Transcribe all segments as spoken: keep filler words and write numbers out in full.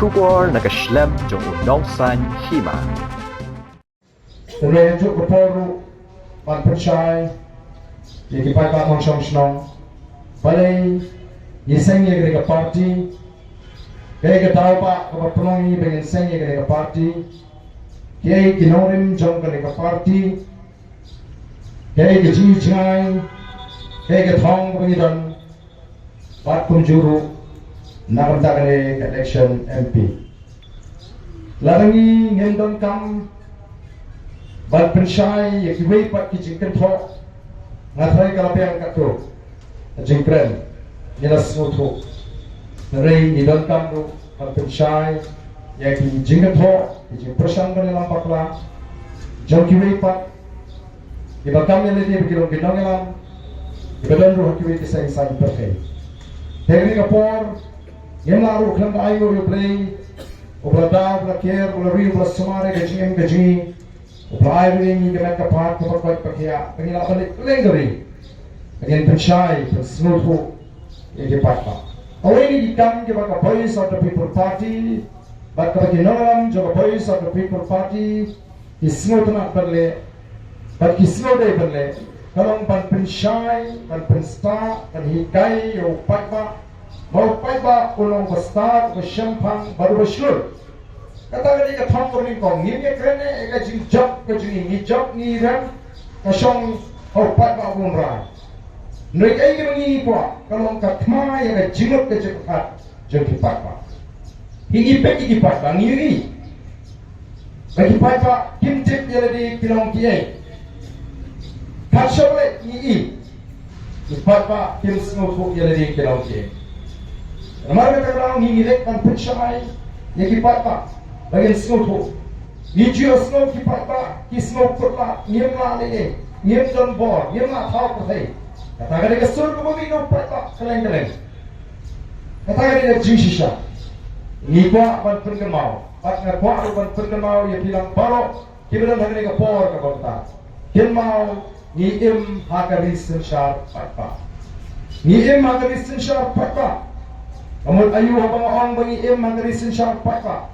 Khubor na ka shlem jong u Nongsaiñ Hima. Te hynrei ha kajuh ka por ruh ban pynshai ïa ki paidbah nongshong shnong, balei ngi seng ïa kane ka party, kaei ka daw ba kaba pynlong ïa ngi ba ngin seng ïa kane ka party, kiei ki nongrim jong kane ka party, kaei ka jingjngai, kaei ka thong kaba ngi don, bad kumjuh ruh na ka bynta kane ka election M P. Lada ngi ngim donkam ban pynshai ïa kiwei pat ki jingkynthoh, nga tharai ka la biang katto ka jingkren, ngi la sngewthuh. Hynrei ngi donkam ruh ban pynshai ïa ki jingkynthoh, ki jingpyrshang ban ïalam bakla jong kiwei pat kiba kam ïa lade ba ki long ki nongïalam kiba don ruh ha kiwei ki seng saiñ pyrthei. Te kane ka por ngim lah ruh khlem da ainguh ïa U Blei uba la da, uba la ker, uba la ri, uba la sumar ïa ka jingim ka jong ngi, uba la ai ruh ïa ngi ka met ka phad kaba koit ba khiah ba ngin lah ban leit kylleng ka ri, ba ngin pynshai pynsngewthuh ïa ki paidbah. Kawei na ki kam kiba ka Voice of the People Party bad kaba ki nongïalam jong ka Voice of the People Party ki sngewtynnat ban leh bad ki sngewdei ban leh ka long ban pynshai, ban pynstad, ban hikai ïa u paidbah ba u paidbah un long uba stad, uba shemphang bad uba shlur. Kata ka dei ka thong kaba nyngkong. Ngim ïakren ïa ka jingjop ka jong ngi, ngi jop ngi rem, ka shong ha u paidbah uba wanrah. Hynrei kaei kaba ngi kwah ka long ka thma ïa ka jingmut ka jingpyrkhat jong ki paidbah. Ngi peit ïa ki paidbah, ngi ïohi ba ki paidbah kim tip ïa lade ki long kiei. Kat shaba leit ngi ïohi ki paidbah kim sngewthuh ïa lade ki long kiei. Namar kata ka daw ngi, ngi leit ban pynshai ïa ki paidbah ba ngin sngewthuh. Ngi ju ïohsngew ki paidbah ki sngewkut ba ngim lah leh ei, ngim don bor, ngim lah thaw pyrthei. Kata ka dei ka sur kaba mih na u paidbah kylleng kylleng. Kata ka dei ka jingshisha. Ngi kwah ban pynkynmaw, bad nga kwah ruh ban pynkynmaw ïa phi lang baroh kiba don ha kane ka por kaba mynta. Kynmaw, ngi im ha ka ri synshar paidbah. Ngi im ha ka ri synshar paidbah. Ka mut aïu haba nga ong ba ngi im ha ka ri synshar paidbah?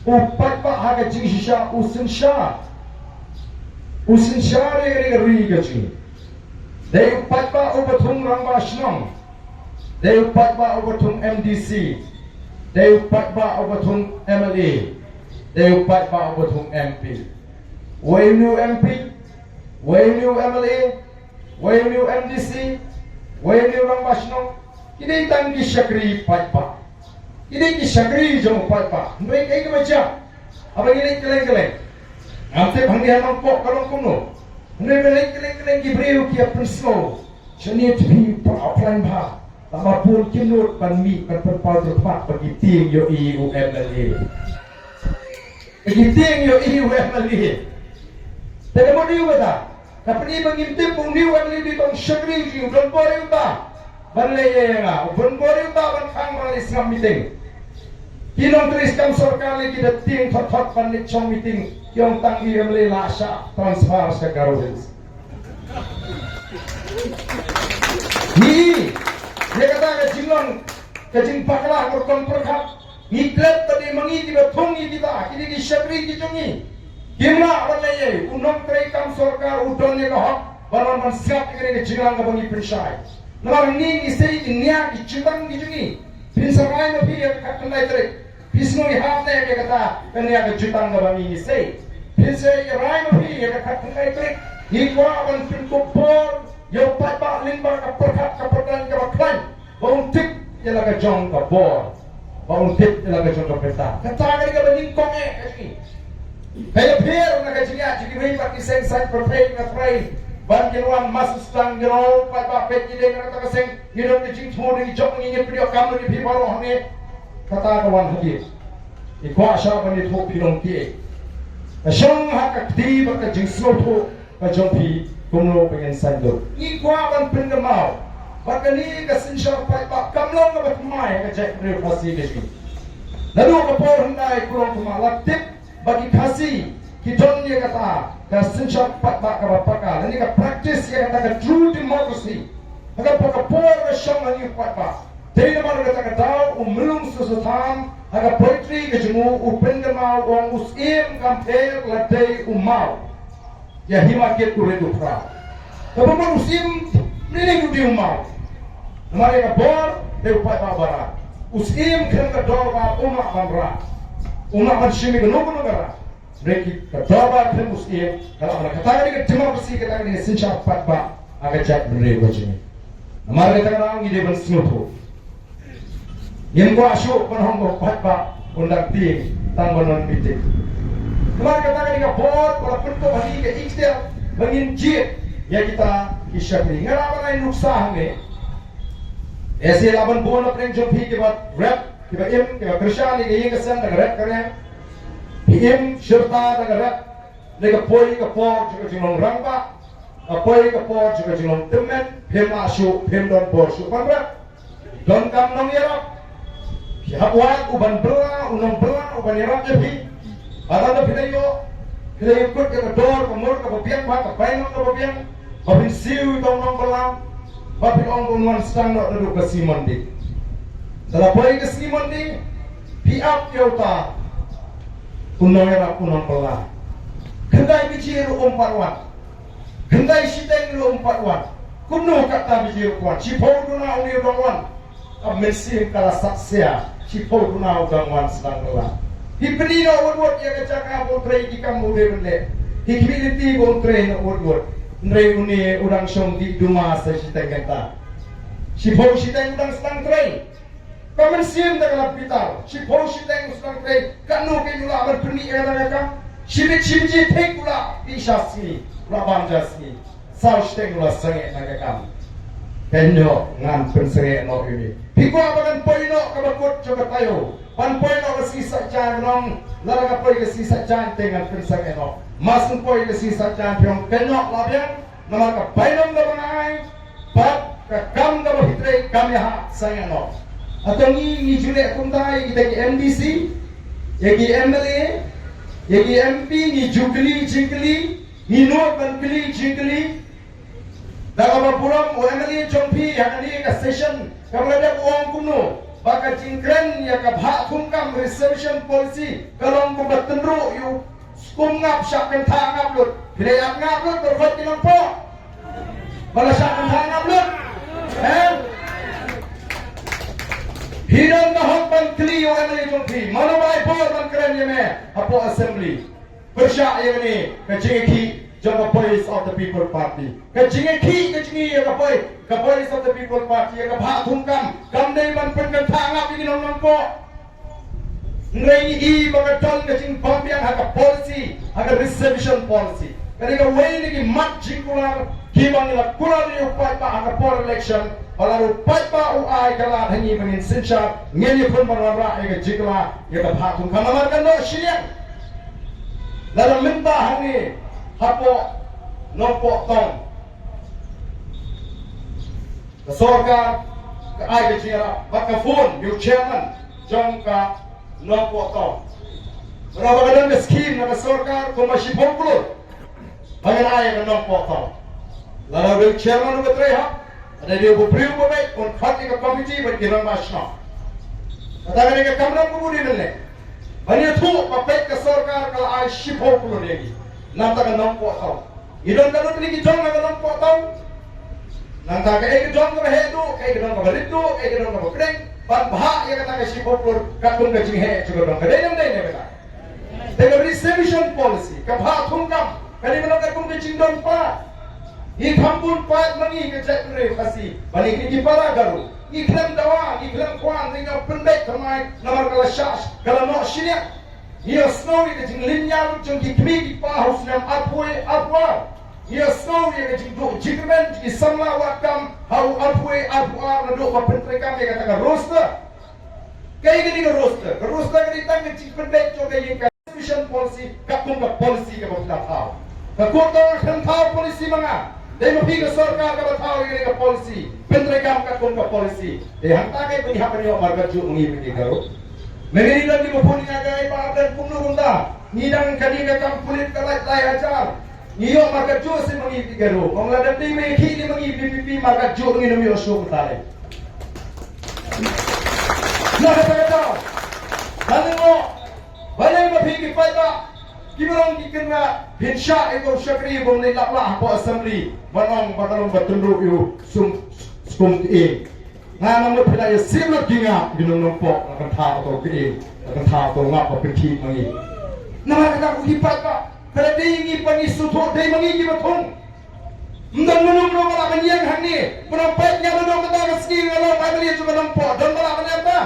U paidbah ha ka jingshisha u synshar, u synshar ïa kane ka ri ka jong ngi. Dei u paidbah uba thung rangbah shnong. Dei u paidbah uba thung M D C. Dei u paidbah uba thung M L A. Dei u paidbah uba thung M P. Wei une u M P, wei une u M L A, wei une u M D C, wei une u rangbah shnong. Ki dei tang ki shakri paidbah. Ki dei ki shakri jong u paidbah. Hynrei kaei kaba jia haba ngi leit kylleng kylleng, ngam tip hangne ha Nongpoh ka long kumno, hynrei ba leit kylleng kylleng ki briew ki ïa pynsngew, shane te phi para plan bha, tangba bun ki nud ban mih ban pynpaw jingmut ba ki tieng ïohi u M L A. Ba ki tieng ïohi u M L A. Te ka mut ïa u kata, ka pyni ba ngim tip ba une u M L A u dei tang shakri jong ngi, u don bor ïa uta ban leh ïa nga, u don bor ïa uta ban khang ban leit sngap meeting. Ki nongtrei kam sorkar lei ki da tieng thot thot ban leit shong meeting, ki ong tang ïa u M L A la shah transfer sha Garo Hills. Ngi ïa kata ka jinglong ka jingbakla ka rukom pyrkhat. Ngi klet ba dei ma ngi kiba thung ïa kita, ki dei ki shakri ki jong ngi. Kim lah ban leh ei, u nongtrei kam sorkar u don ïa ka hok ban wan ban sngap ïa kane ka jingïalang kaba ngi pynshai. Namar ngi ngi sei ïa ki nia ki jutang ki jong ngi. Phin sa rai ma phi ïa ka khatkhyndai tarik. Phi sngew ïahap ne ïa kata ka nia ka jutang kaba ngi ngi sei. Phin sa rai ma phi ïa ka khatkhyndai tarik. Ngi kwah ban pynkup bor ïa u paidbah lyngba ka pyrkhat ka pyrdan kaba khlaiñ. Ba un tip ïa la ka jong ka bor, ba un tip ïa la ka jong ka bynta. Kata ka dei kaba nyngkong eh ka jong ngi. Ka ïapher na ka jingïaid jong kiwei pat ki seng saiñ pyrthei, nga tharai ban kin wan mass sdang, you know, paidbah peit ngi dei na kata ka seng, ngi don ka jingthmu, ngi jop, ngi ngeit, phi ïoh kam, ngi phi baroh hangne. Kata ka wan hadien. Ngi kwah shah ban ïathuh phi long kiei. Ka shong ha ka kti bad ka jingsngewthuh ka jong phi kumno ba ngin saiñdur. Ngi kwah ban pynkynmaw ba kane ka synshar paidbah kam long kaba thymmai ha ka jaitbynriew Khasi ka jong ngi. Naduh ka por hyndai, ko Nongthymmai, la tip ba ki Khasi ki don ïa kata ka synshar paidbah kaba paka, lane ka practice ïa kata ka true democracy. Ha kaba ka por ka shong ha une u paidbah. Dei namar kata ka daw u Myllung Sesothan ha ka poetry ka jong u u pynkynmaw u ong u syiem kam pher la dei u maw. Ïa hima kit u rit u phra. Kaba mut u syiem mynne u dei u maw. Namar ïa ka bor dei u paidbah ba rah. U syiem khlem ka dorbar um lah ban rah. Um lah ban shim ïa kano kano ka rah. Hynrei ka dorbar khlem u syiem ka lah ban rah. Kata ka dei ka democracy, kata ka dei ka synshar paidbah ha ka jaitbynriew ka jong ngi. Namar kata ka daw ngi dei ban sngewthuh. Ngim kwah shuh ban ong ba paidbah un dang tieng tang ban wan meeting. Namar kata ka dei ka bor ba la pynkup ha ngi ka ikhtiar ba ngin jied ïa kita ki shakri. Nga lah ban ai nuksa hangne. Ïa shi lah ban bun na pdeng jong phi kiba rep, kiba im, kiba kyrshan ïa ka ïing ka sem da ka rep ka riang. Phi im shirta da ka rep. Lei ka poi ka por jong ka jinglong rangbah, ka poi ka por jong ka jinglong tymmen, phim lah shuh, phim don bor shuh ban rep. Donkam nongïarap. Phi hap wad u ban bylla, u nongbylla u ban ïarap ïa phi. Ba lada phi la ïoh, phi la ïoh kut ïa ka dor ka mur kaba biang bha, ka bainong kaba biang, ba phin siew ïa uta u nongbylla, ba phin ong ba un wan sdang noh naduh ka sngi Monday. Lada poi ka sngi Monday, phi ap ïa uta u nongïarap u nongbylla. Khyndai baje ruh um pat wan. Khyndai shiteng ruh um pat wan. Kumno kata baje ruh wan? Shiphew duna une u dang wan. Ka mynsiem ka la sah sia. Shiphew duna u dang wan sdang bylla. Phi pyni noh wut wut ïa ka jaka ba u trei ki kam ba u dei ban leh. Phi khmih lynti ba u trei noh wut wut. Hynrei une u dang shong dih duma sa shiteng kynta. Shiphew shiteng u dang sdang trei. Ka mynsiem da ka la bitar. Shiphew shiteng u sdang trei. Katno kein u lah ban pynmih ïa kata ka kam? Shi baje, shi baje thik u lah pynmih sha sngi. U lah bam sha sngi. Saw shiteng u la sangeh na ka kam. Kynnoh ngan pynsangeh noh ïa une. Phi kwah ba ngan poi noh kaba kut jong ka taïew. Ban poi noh ka sngi Saitjaiñ, nong. Lada ka poi ka sngi Saitjaiñ te ngan pynsangeh noh. Mas ngan poi ka sngi Saitjaiñ, phi ong kynnoh, lah biang. Namar ka bainong kaba nga ai bad ka kam kaba phi trei kam ïahap sangeh noh. Hato ngi, ngi ju leh kumta ïa kita ki M D C, ïa ki M L A, ïa ki M P, ngi ju kylli jingkylli, ngi nud ban kylli jingkylli. Da kaba burom u M L A jong phi ha kane ka session kaba la dep, u ong kumno ba ka jingkren ïa ka bhah thungkam, reservation policy, ka long kumba tynruh ïa u skum ngap shah kyntha ngap lut. Phi la ïa ngap lut, ba la khot ki nongpoh. Ba la shah kyntha ngap lut. Em? Phi don ka hok ban kylli ïa u M L A jong phi. Mano ba ai bor ban kren ïa me hapoh assembly? Pyrshah ïa kane ka jingïakhih jong ka Voice of the People Party. Ka jingïakhih ka jong ngi ïa ka Voi-, ka Voice of the People Party, ïa ka bhah thungkam, kam dei ban pynkyntha ngap ïa ki nong nongpoh. Hynrei ngi i ba ka don ka jingbymbiang ha ka policy, ha ka reservation policy. Ka dei kawei na ki mat jingkular kiba ngi la kular ïa u paidbah ha ka por election. Ba lada u paidbah u ai ka lad ha ngi ba ngin synshar, ngin ïakhun ban wanrah ïa ka jingkylla ïa ka bhah thungkam namar ka noh shiliang. Lada mynta hangne hapoh Nongpoh Town, ka sorkar ka ai ka jingïarap bad ka phone ïa u chairman jong ka Nongpoh Town. Namar ba ka don ka skim na ka sorkar kumba shiphew klur ba ngan ai ïa ka Nongpoh Town. Lada u dei u chairman uba trei hok, lada dei uba briew uba beit, un khot ïa ka komiti bad ki rangbah shnong. Kata ka dei ka kamram kaba u dei ban leh. Ban ïathuh ba peit ka sorkar ka la ai shiphew klur ïa ngi. Nangta ka Nongpoh Town. Ngi don katno tylli ki jong na ka Nongpoh Town. Nangta kaei ka jong kaba heh duh, kaei ka jong kaba rit duh, kaei ka jong kaba pdeng. Ban bhah ïa kata ka shiphew klur katkum ka jingheh jong ka dong. Ka dei ne ym dei ne kata? Te ka reservation policy, ka bhah thungkam, ka dei ban long katkum ka jingdon paid. Ngi kham bun paid ma ngi ka jaitbynriew Khasi, ba ngi ki para Garo. Ngi khlem dawa, ngi khlem kwah, ngi ïoh pynbeit thymmai namar ka la shah, ka la noh shiliang. Ngi ïohsngew ïa ka jinglynñiar jong ki kmie ki kpa ha u snem arphew wei arphew ar. Ngi ïohsngew ïa ka jingduh jingkyrmen jong ki samla wad kam ha u arphew wei arphew ar naduh ba pyntreikam ïa kata ka roster. Kaei kane ka roster? Ka roster ka dei tang ka jingpynbeit jong ka ïing ka reservation policy, katkum ka policy kaba phi la thaw. Ka court ka kren thaw policy ma nga. Dei ma phi ka sorkar kaba thaw ïa kane ka policy. Pyntreikam katkum ka policy. Dei hangta kaei ba ngi hap ban ïoh markatjuh ma ngi ma ngi Garo. Mynne ngi don kiba phone ïa nga, ka ai ba ap dan kumno kumta. Ngi dang kane ka kam pulit ka lait lai hajar. Ngi ïoh markatjuh seh ma ngi ki Garo. Ong lada dei ma ngi ki, dei ma ngi V P P markatjuh ngin ym ïoh shuh kumta lei. Lah kata kata. Kan ong, balei ma phi ki paidbah kiba long ki kynrad phin shah ïa ka shakri ba ym leit lap lah hapoh assembly, ban ong ba ka long ba tynruh ïa u sum skum ki ïing. Nga nang mut phi la ïa sim lut ki ngap ki nong nongpok, la kan thaw to ki ïing, la kan thaw to ngap ba pynthih ma ngi. Namar kata ko ki paidbah, ka la dei ngi ba ngi sngewthuh, dei ma ngi kiba thung. Ym don mano mano ba lah ban ïeng hangne. Ba nang peit ïa mano mynta ka sngi nga long M L A jong ka Nongpoh, don ba lah ban ïeng ba?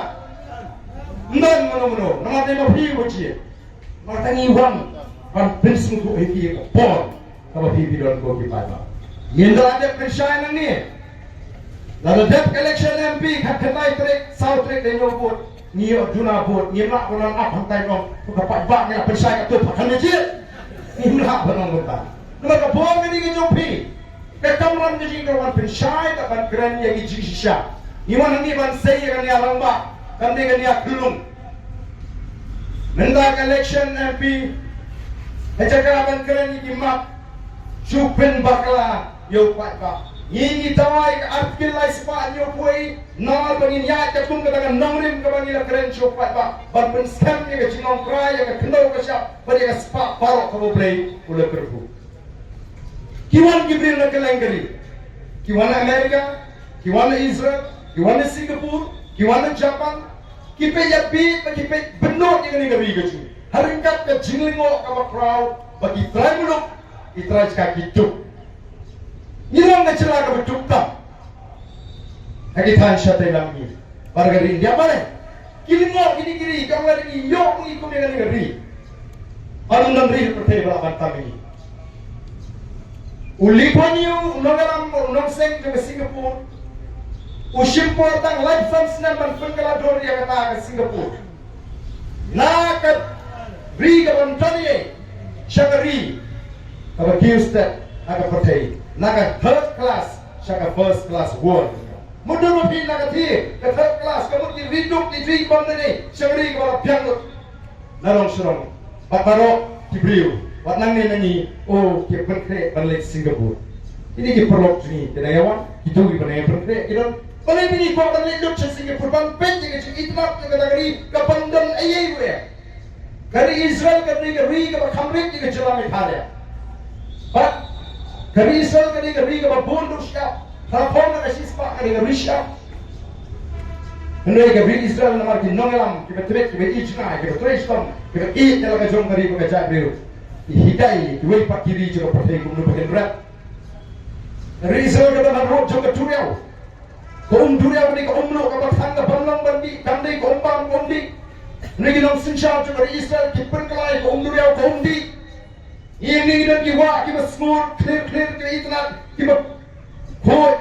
Ym don mano mano. Namar dei ma phi ba jied. Namar kata ngi wan ban pynsngewthuh ïa phi ïa ka por kaba phi phi don ko ki paidbah. Ngin da la dep pynshai nangne. Lada dep election M P, khatkhyndai tarik, saw tarik dei ñiew vote. Ngi ïoh duna vote, ngim lah ban ap hangtai, ong ka paidbah ngi la pynshai katto katne jied. Ngim lah ban ong kumta. Namar ka bor kane ka jong phi. Ka kamram ka jong ngi ka wan pynshai, ka ban kren ïa ki jingshisha. Ngi wan hangne ban sei ïa kane ka rangbah, kane kane ka khyllung. Mynta ka election M P, ha jaka ban kren ïa ki mat, shu pynbakla ïa u paidbah. Ngi ngi dawa ïa ka Article lai spah hynñiewphew, namar ba ngin ïaid katkum kata ka nongrim kaba ngi la kren sha u paidbah, ban pynskhem ïa ka jinglong trai, ïa ka khyndew ka shyiap bad ïa ka spah baroh kaba U Blei u la kyrkhu. Ki wan ki briew na kylleng ka ri. Ki wan na America, ki wan na Israel, ki wan na Singapore, ki wan na Japan. Ki peit ïa phi, ba ki peit bynnud ïa kane ka ri ka jong ngi. Ha ryngkat ka jinglyngngoh kaba khraw, ba ki trai muluk, ki trai jaka ki tuk. Ngi long ka jylla kaba tuk tam ha ki thaiñ shatei lam ngi. Bad ka ri India, balei ki lyngngoh kine ki ri, ka ong lada ngi ïoh ngi kum ïa kane ka ri, ym don ri ha pyrthei ba lah ban tam ïa ngi. U Lee Kuan Yew, u nongïalam, u nongseng jong ka Singapore, u shim por tang laiphew san snem ban pynkylla dur ïa kata ka Singapore. Na ka ri kaba ym don ei ei sha ka ri kaba kiew stet ha ka pyrthei, na ka third class sha ka first class world. Mutdur ma phi, na ka thir, ka third class, ka mut ki ri duk, ki ri bym don ei ei sha ka ri kaba la biang lut na rong sha rong. Bad baroh ki briew, wat nangne na ngi, oh, ki pynkhreh ban leit Singapore. Kine ki paralok jong ngi, ki nang ïa wan, kito kiba nang ïa pynkhreh ki don. Balei ba ngi kwah ban leit lut sha Singapore ban peit ïa ka jingitynnad jong kata ka ri kaba ym don ei ei ruh. Ka ri Israel ka dei ka ri kaba kham rit ïa ka jylla Meghalaya. Bad ka ri Israel ka dei ka ri kaba bun ruh shyiap. Khamtam na ka shispah ka dei ka ri shyiap. Hynrei ka ri Israel namar ki nongïalam kiba tbit, kiba ïeit jngai, kiba trei shitom, kiba ïeit ïa la ka jong ka ri bad ka jaitbynriew, ki hikai ïa kiwei pat ki ri jong ka pyrthei kumno ba kin rep. Ka ri Israel ka dei ka ruh jong ka duriaw. Ka um duriaw ka dei ka um luh kaba khang, kaba ym long ban dih, kam dei ka um bam, ka um dih. Hynrei ki nongsynshar jong ka ri Israel ki pynkylla ïa ka um duriaw, ka um dih. Ïa ngi ngi don ki wah kiba sngur khlir khlir, kiba itynnad, kiba khuid,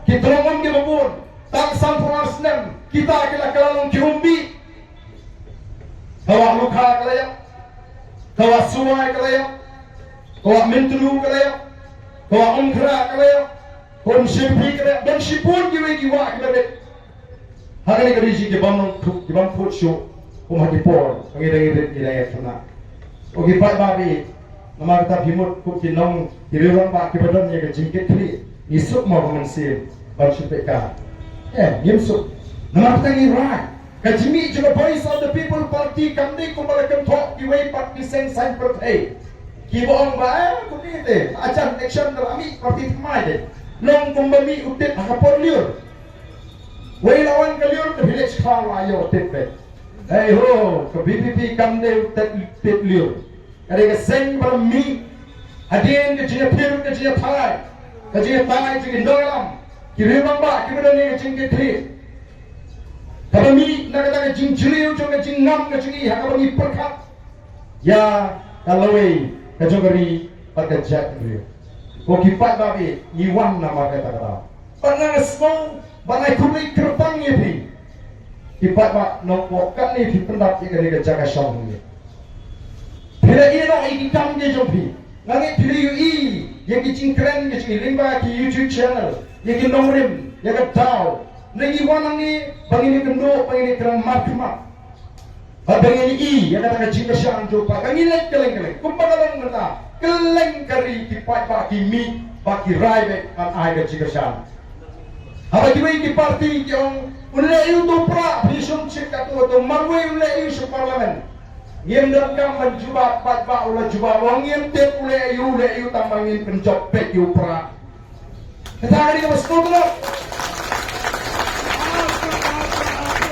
ki tnat um kiba bun. Tang sanphew ar snem kita ki la kylla long ki um bih. Ka wah Lukha ka la ïap, ka wah Suwai ka la ïap, ka wah Myntdu ka la ïap, ka wah Umkhrah ka la ïap, ka um Shimpi ka la ïap, don shibun kiwei ki wah kiba rit. Ha kane ka ri jong ngi ki bym long, ki bym khuid shuh kum ha ki por ba ngi dang rit, ngi dang ïaid khynnah. Ko ki paidbah, namar kata phi mut kum ki nong, ki rangbah kiba don ïa ka jingkitkhlieh, ngi suk mo ka mynsiem ban shu peit ka? Em, ngim suk. Namar kata ngi rai, ka jingmih jong ka Voice of the People Party kam dei kumba la kynthoh kiwei pat ki seng saiñ pyrthei kiba ong ba, eh, kumne te, ajan election da la mih party thymmai te. Long kumba mih u tit ha ka por lyiur. Wei la wan ka lyiur, ka village kha la ïoh tit beit. Hei ho, ka V P P kam dei u tit, tit lyiur. Ka dei ka seng ba la mih hadien ka jingïathir, ka jingïathai, ka jingïatai jong ki nongïalam, ki rangbah kiba don ïa ka jingkitkhlieh. Kaba mih na kata ka jingjylliew jong ka jingngam ka jong ngi ha kaba ngi pyrkhat ïa ka lawei ka jong ka ri bad ka jaitbynriew. Ko ki paidbah, ngi wan namar kata ka daw. Bad nga sngew ba nga ai khublei kyrpang ïa phi ki paidbah Nongpoh, katne phi pyndap ïa kane ka jaka shong hangne. Phi la ïeh noh ïa ki kam ki jong phi. Nga ngeit phi la ïohi ïa ki jingkren ki jong ngi lyngba ki YouTube channel, ïa ki nongrim, ïa ka daw. Ngi wan hangne ba ngin ïakynduh, ba ngin ïakren markhmat. Bad ba ngin ïohi ïa kata ka jingkyrshan jong u paidbah, ba ngin leit kylleng kylleng. Kumba ka long mynta, kylleng ka ri ki paidbah ki mih bad ki rai beit ban ai ka jingkyrshan. Haba kiwei ki party ki ong, un leh ïa u to pra, phi shum chit katto katto, marwei un leh ïa u sha parliament. Ngim donkam ban jubab, paidbah u la jubab, ong ngim tip u leh ïa u, leh ïa u tang ba ngin pynjop peit ïa u pra. Kata ka dei kaba sngewthuh.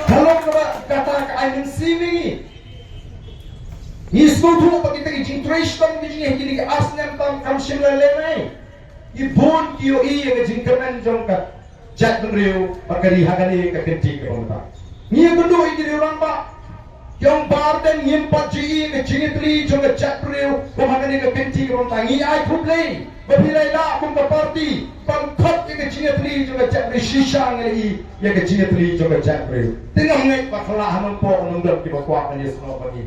Ka long kaba kata ka ai mynsiem ïa ngi. Ngi sngewthuh ba kita ki jingtrei shitom ki jong ngi ha kine ki ar snem tam kam shym la lehnoh. Ki bun ki ïohi ïa ka jingkyrmen jong ka jaitbynriew bad ka ri ha kane ka kynti kaba mynta. Ngi ïakynduh ïa ki riew rangbah. Ki ong ba ardent ngim pat ju ïohi ïa ka jingïatylli jong ka jaitbynriew kum ha kane ka kynti kaba mynta. Ngi ai khublei ba phi la ïalah kum ka party ban khot ïa ka jingïatylli jong ka jaitbynriew, shisha ngi la ïohi ïa ka jingïatylli jong ka jaitbynriew. Te ngam ngeit ba ka la ha Nongpoh Nongdon kiba kwah ban ïasnoh bad ngi.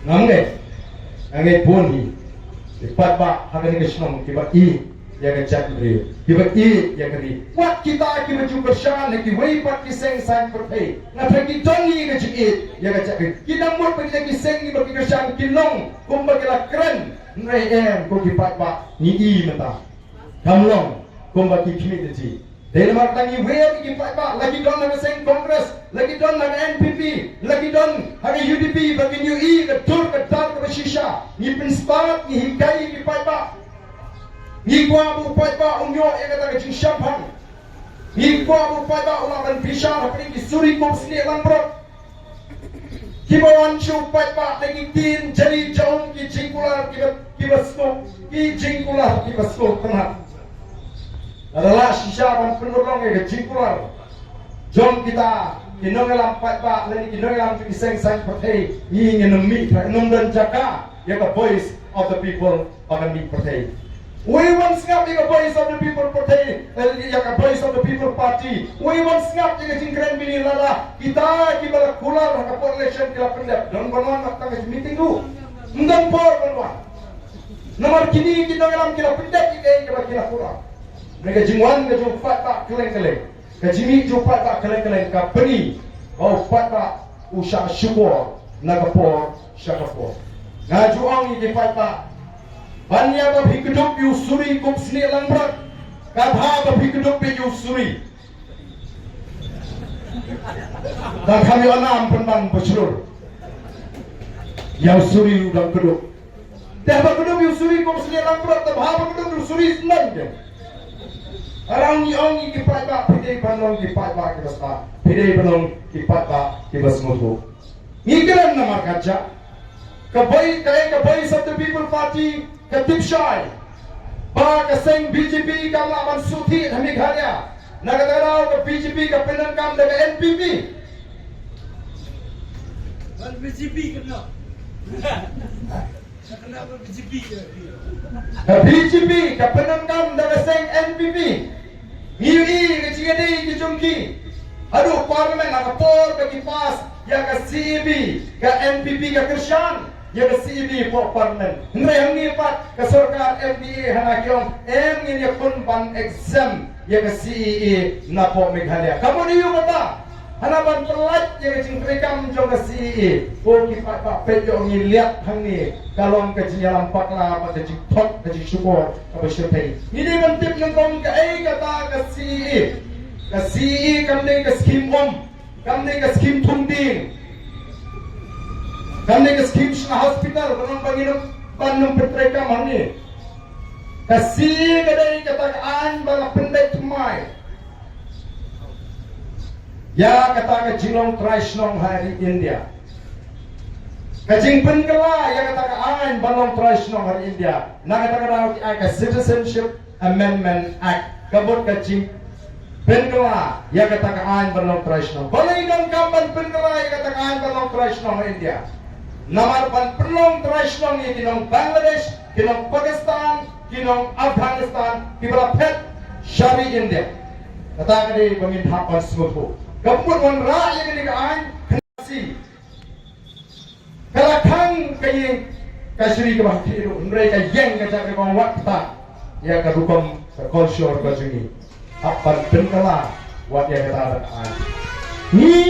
Ngam ngeit, ngam ngeit bun hi. Ki paidbah ha kane ka shnong kiba ïeit ïa ka jaitbynriew, kiba ïeit ïa ka ri. Wat kita kiba ju kyrshan ha kiwei pat ki seng saiñ pyrthei, nga tharai ki don hi ka jingïeit ïa ka jaitbynriew. Ki dang mut ba kita ki seng kiba ki kyrshan ki long kumba ki la kren, hynrei em, ko ki paidbah, ngi i mynta kam long kumba ki khmih da ji. Dei namar kata ngi wer ïa ki paidbah, la ki don ha ka seng Congress, la ki don ha ka N P P, la ki don ha ka U D P, ba kin ïohi ka dur ka dar kaba shisha. Ngi pynstad, ngi hikai ïa ki paidbah. Ngi kwah ba u paidbah un ïoh ïa kata ka jingshemphang. Ngi kwah ba u paidbah un lah ban bishar hapdeng ki suri kup snieh langbrot. Kiba wan sha u paidbah da ki ktien jali jaum, ki jingkular kiba, kiba sngewthuh, ki jingkular kiba sngewthuh. Lada lah shisha ban pynurlong ïa ka jingkular jong kita ki nongïalam paidbah lane ki nongïalam jong ki seng saiñ pyrthei, ngi ngin ym mih, ngim don jaka ïa ka Voice of the People ba kan mih pyrthei. Uei ban sngap ïa ka Voice of the People pyrthei, eh, ïa ka Voice of the People Party? Uei ban sngap ïa ka jingkren bini lada kita kiba la kular ha ka por election ki la pyndep? Don ban wan na ka meeting ruh? Ym don por ban wan. Namar kine ki nongïalam ki la pyndep ïa kaei kaba ki la kular. Hynrei ka jingwan ka jong u paidbah kylleng kylleng, ka jingmih jong u paidbah kylleng kylleng ka pyni ba u paidbah u shah shukor na ka por sha ka por. Nga ju ong ïa ki paidbah, ban ïa ba phi kdup ïa u suri kup snieh langbrot, ka bha ba phi kdup ïa u suri. Tang kham ïoh nam pynban ba shlur ïa u suri u dang kdup. Te haba kdup ïa u suri kup snieh langbrot, te haba kdup ïa u suri snem ke. Arang ngi ong ïa ki paidbah, phi dei ban long ki paidbah kiba stad, phi dei ban long ki paidbah kiba sngewthuh. Ngi kren namar ka jaka. Ka Voi-, ka, ka Voice of the People Party ka tip shai ba ka seng B J P kam lah ban shu thied ha Meghalaya. Na kata ka daw ka B J P ka pyndonkam da ka N P P. Ban B J P ka noh. Ka B J P ka pyndonkam da ka seng N P P. Ngi ïohi ka jingïadei ka jong ki haduh Parliament ha ka por ba ki pass ïa ka C A B, ka N P P ka kyrshan ïa ka C A B hapoh Parliament. Hynrei hangne pat ka sorkar M D A hana ki ong em, ngin ïakhun ban exempt ïa ka C A A napoh Meghalaya. Ka mut aïu kata? Hana ban pyllait ïa ka jingtreikam jong ka C A A. Ko ki paidbah, peit ïoh ngi liat hangne ka long ka jingïalam bakla bad ka jingthok, ka jingshukor kaba shyrkhei. Ngi dei ban tip nyngkong kaei kata ka C A A. Ka C A A kam dei ka skhim um, kam dei ka skhim thung dieng, kam dei ka skhim sha hospital, ka long ba ngin ym, ban ym pyntreikam hangne. Ka C A A ka dei kata ka aiñ ba la pynbeit thymmai ïa kata ka jinglong trai shnong ha ri India. Ka jingpynkylla ïa kata ka aiñ ban long trai shnong ha ri India, na kata ka daw ki ai ka Citizenship Amendment Act, ka mut ka jingpynkylla ïa kata ka aiñ ban long trai shnong. Balei ngi donkam ban pynkylla ïa kata ka aiñ ban long trai shnong ha India? Namar ban pynlong trai shnong ïa ki nong Bangladesh, ki nong Pakistan, ki nong Afghanistan kiba la phet sha ri India. Kata ka dei ba ngin hap ban sngewthuh. Ka mut wanrah ïa kane ka aiñ, ka la khang ka ïing kashari kaba ha khlieh ruh, hynrei ka ïeng ka jaka kaba wat kata ïa ka rukom ka culture ka jong ngi. Hap ban pynkylla wat ïa kata ka aiñ. Ngi,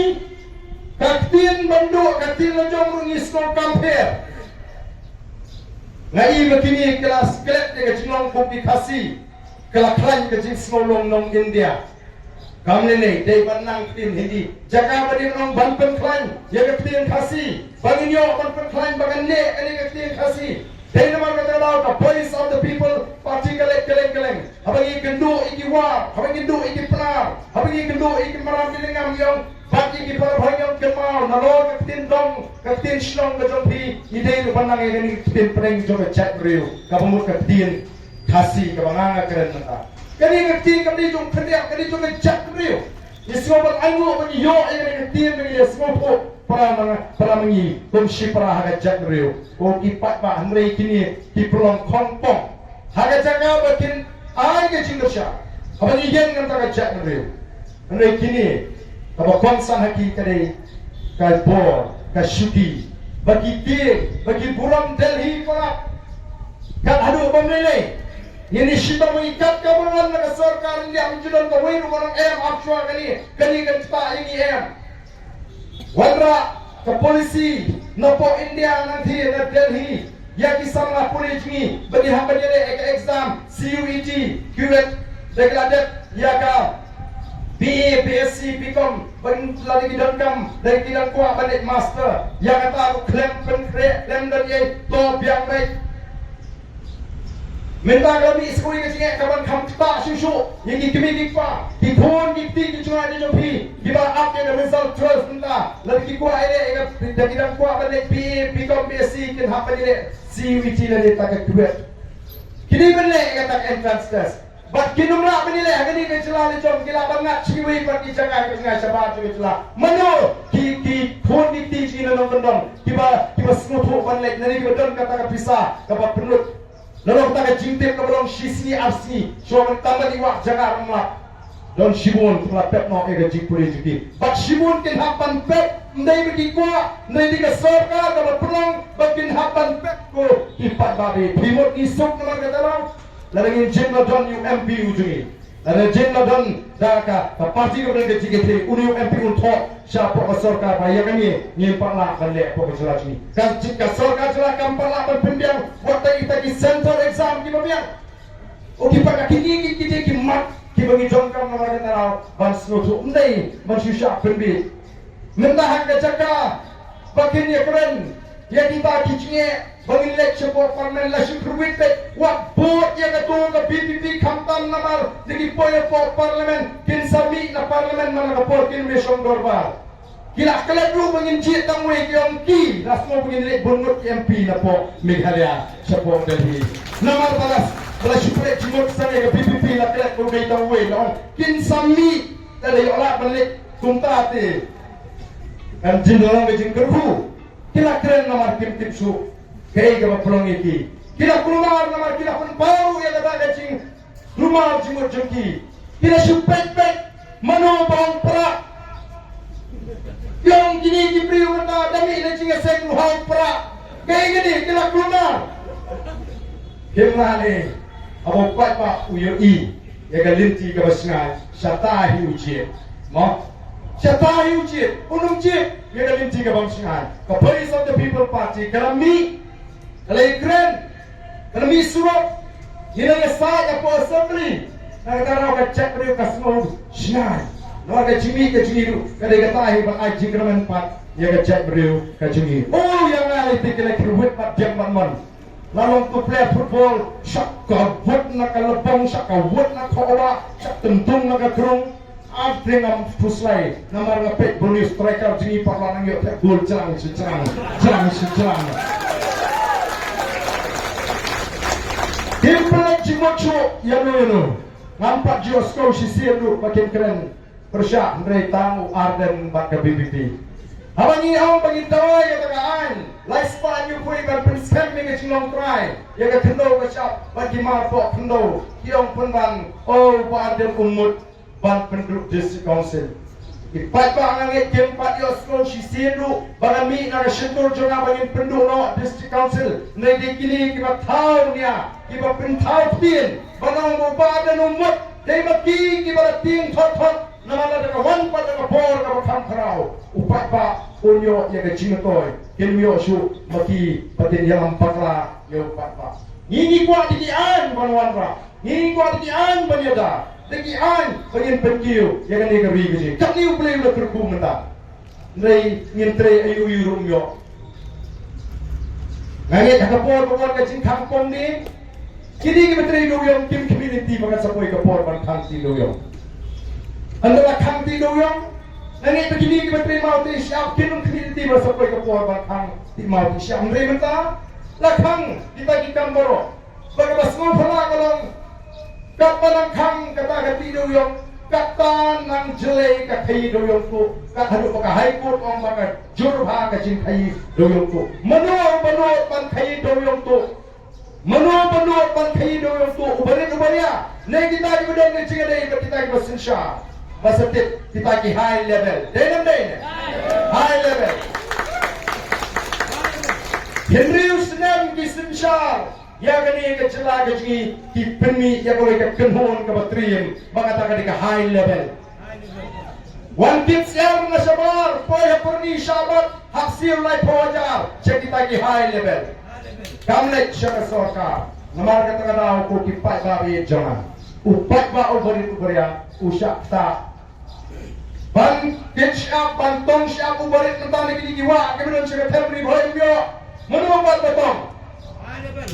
ka ktien ban duh, ka ktien la jong ruh ngi sngewkam pher. Nga i ba kine ki la klet ïa ka jinglong kum ki Khasi, ki la khlaiñ ka jingsngew long nong India. Kam lei lei, dei ban nang ktien Hindi. Jaka ba dei ban ong ban pynkhlaiñ ïa ka ktien Khasi, ba ngin ïoh ban pynkhlaiñ ba ngan leh kane ka ktien Khasi. Dei namar kata ka daw ka Voice of the People Party ka leit kylleng kylleng. Haba ngi kynduh ïa ki war, haba ngi kynduh ïa ki Pnar, haba ngi kynduh ïa ki Maram ki Lyngngam, ïong bad ïa ki para bangeit kynmaw nalor ka ktien dong, ka ktien shnong ka jong phi, ngi dei ruh ban nang ïa kane ka ktien pdeng jong ka jaitbynriew, kaba mut ka ktien Khasi kaba nga nga kren mynta. Kane ka ktien kam dei jong khyndiat, ka dei jong ka jaitbynriew. Ngi sngewbha ban ainguh ba ngi ïoh ïa kane ka ktien ba ngi ïa sngewthuh para ma, para ma ngi kum shipara ha ka jaitbynriew. Ko ki paidbah, hynrei kine ki pynlong khongpong ha ka jaka ba kin ai ka jingkyrshan haba ngi ïeng na ka bynta ka jaitbynriew. Hynrei kine, kaba kongsan ha ki ka dei ka bor, ka shuki, ba ki tieng, ba ki burom Delhi palat. Kat haduh bym lei lei. Ngin ïa shitom ïa kat kaba wan na ka sorkar India, ym ju don kawei ruh ba ong em, ap shuwa kane, kane kan ktah ïa ngi em. Wanrah ka policy na poh India, nangta na Delhi, ïa ki samla pule jong ngi ba ki hap ban ïaleh ïa ka exam C U E T, CUET, da ki la dep ïa ka B A, B S C, B Com, ban lada ki donkam, lada ki dang kwah ban leit master. Ïa kata ruh khlem pynkhreh, khlem don ei, to biang beit. Mynta ka la mih sa kawei ka jingeh kaban kham ktah shuh shuh ïa ki kmie ki kpa, ki khun ki kti ki jong nga ki jong phi, kiba ap ïa ka result twelve mynta. Lada ki kwah ïaleh ïa ka, lada ki dang kwah ban leit B A, B Com, B S C, kin hap ban ïaleh C U E T lane ta ka CUET. Ki dei ban leh ïa kata ka entrance test. Bad kin ym lah ban ïaleh ha kane ka jylla la jong, ki lah ban ngat sha kiwei pat ki jaka, ki jaka shabar jong ka jylla. Mano ki, ki khun ki kti jong ngi na nongkyndong, kiba, kiba sngewthuh ban leit, lane kiba don kata ka pisa kaba pynlut. Nalor kata ka jingtip kaba long shi sngi ar sngi shuwa ban tam ban ïa wah jaka, ym lah. Don shibun kiba la pep noh ïa ka jingpule jong ki. Bad shibun kin hap ban pep, ym dei ba ki kwah, ym dei, dei ka sorkar kaba pynlong ba kin hap ban pep. Ko ki paidbah, phi mut ngi suk namar kata ruh? Lada ngin jin la don u M P u jong ngi, lada jin la don da ka, ka party kaba don ka jingkitkhlieh, une u M P un thoh shapoh ka sorkar ba ïa kane ngim pat lah ban leh hapoh ka jylla jong ngi. Ka, ka sorkar jylla kam pat lah ban pynbiang wat ïa kita ki central exam kiba biang. O, ki pat ka, kine ki, ki dei ki mat kiba ngi donkam namar kata ruh ban sngewthuh, ym dei ban shu shah pynbieit. Mynta ha ka jaka ba kin ïakren ïa kita ki jingeh ba ngin leit shapoh Parliament, la shu kyrwit beit, wat bud ïa kato ka B P P khamtam namar da ki poi hapoh Parliament, kin sa mih na Parliament man la ka por kin mih shong dorbar. Ki la klet ruh ba ngin jied tang wei, ki ong ki la sngew ba ngin leit bun ngut ki M P napoh Meghalaya shapoh Delhi. Namar ba la, ba la shu pynleit jingmut sha ka B P P, la klet ruh ba ngin tang wei, la ong kin sa mih, lada ïoh lad ban leit kumta te kan jin long ka jingkyrkhu. Ki la kren namar kim tip shuh kaei kaba pynlong ïa ki. Ki la kulmar namar ki la pynpaw ruh ïa kata ka jing Lumar jingmut jong ki. Ki la shu peit peit mano ba ong prah. Ki ong kine ki briew mynta da mih na jingïaseng ruh ha u prah. Kaei kane, ki la kulmar. Hynrei haba u paidbah u ïohi ïa ka lynti kaba shngaiñ, shata hi u jied. Mo? Shata hi u jied, un ym jied ïa ka lynti kaba shngaiñ. Ka Voice of the People Party ka la mih, ka la ïakren, ka la mih surok, ngi la ïasaid hapoh Assembly. Na kata ka daw ka jaitbynriew ka sngew shngaiñ. Namar ka jingmih ka jong ngi ruh ka dei kata hi ban ai jingkyrmen pat ïa ka jaitbynriew ka jong ngi. Oh, ïa nga lei te ki la kyrwit bad biang bad mon. La long tu player football, shah ka wut na ka lbong, shah ka wut na ka oba, shah tyntung na ka krung. Ar tieng ngam phuslai namar nga peit ba u striker jong ngi pat la nang ïoh thep goal jrang shi jrang, jrang shi jrang. Kim pynleit jingmut shuh ïa no ïa no. Ngam pat ju ïohsngew shisien ruh ba kin kren pyrshah, hynrei tang u Ardent bad ka V P P. Haba ngi ong ba ngin dawa ïa kata ka aiñ, lai spah hynñiewphew ban pynskhem ïa ka jinglong trai ïa ka khyndew ka shyiap bad ki mar poh khyndew, ki ong pynban, oh, u Bah Ardent u mut ban pynduh District Council. Ki paidbah, nga ngeit kim pat ïohsngew shisien ruh ba nga mih na ka shyntur jong nga ba ngin pynduh noh District Council. Hynrei dei kine kiba thaw nia, kiba pynthaw ktien ban ong ba u Bah Ardent u mut, dei ma ki kiba la tieng thot thot. Namar lada ka wan pat da ka bor kaba kham khraw, u paidbah un ïoh ïa ka jingmyntoi. Kim ïoh shuh ma ki ba kin ïalam bakla ïa u paidbah. Ngi ngi kwah da ki aiñ ban wanrah, ngi ngi kwah da ki aiñ ban ïada. Te ki aiñ ba ngin pynkiew ïa kane ka ri ka jong ngi. Katne U Blei u la kyrkhu mynta. Hynrei ngin trei aïu aïu ruh ym ïoh. Nga ngeit ha ka por ba wan ka jingkhang pom ne, kine kiba trei dewiong kim khmih lynti ba kan sa poi ka por ban khang ti dewiong. Ynda la khang ti dewiong, nga ngeit ba kine kiba trei mawtieng shyiap kim khmih lynti ba sa poi ka por ban khang ti mawtieng shyiap. Hynrei mynta la khang kita ki kam baroh. Bad kaba sngewphylla ka long, katba nang khang kata ka ti dewiong, kata nang jlei ka khaïi dewiong tuh, kat haduh ba ka High Court ong ba ka jur bha ka jingkhaïi dewiong tuh. Mano uba nud ban khaïi dewiong tuh? Mano uba nud ban khaïi dewiong tuh? Uba rit uba ria, ne kita kiba don ka jingïadei bad kita kiba synshar? Ba sa tip kita ki high level. Dei ne ym dei ne? High level. Hynriew snem ki synshar ïa kane ka jylla ka jong ngi, ki pynmih ïa kawei ka kynhun kaba triem, ba kata ka dei ka high level. Wan kit syiar na shabar, poi ha Pyrni Shahbad, hap siew laiphew hajar sha kita ki high level. Kam leit sha ka sorkar. Namar kata ka daw, ko ki paidbah ba ïeit jong nga, u paidbah uba rit uba ria u shah ktah ban kit shyiap, ban tong shyiap uba rit mynta na kine ki wah kiba don sha ka them Ri Bhoi, ym ïoh. Mano ba tong?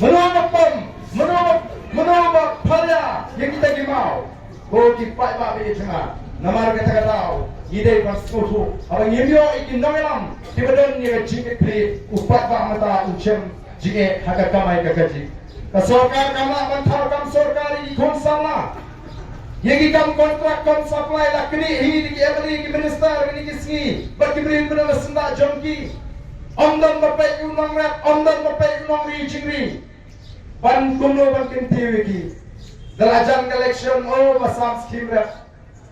Mano ba pom? Mano ba, mano ba pharia ïa kita ki maw? Ko ki paidbah ba ïeit jong nga, namar kata ka daw ngi dei ban sngewthuh, haba ngim ïoh ïa ki nongïalam kiba don ïa ka jingkitkhlieh, u paidbah mynta un shem jingeh ha ka kamai ka kajih. Ka sorkar kam lah ban thaw kam sorkar ïa ki khun samla. Ïa ki kam kontrak kam supply la knieh hi da ki M L A, ki minister, kine ki sngi bad ki briew kiba don ha syndah jong ki. Ym don ba peit u nongrep, ym don ba peit u nongri jingri. Ban kumno ban kyntiew ïa ki? Da la jan ka election, oh, ba sam skim rep.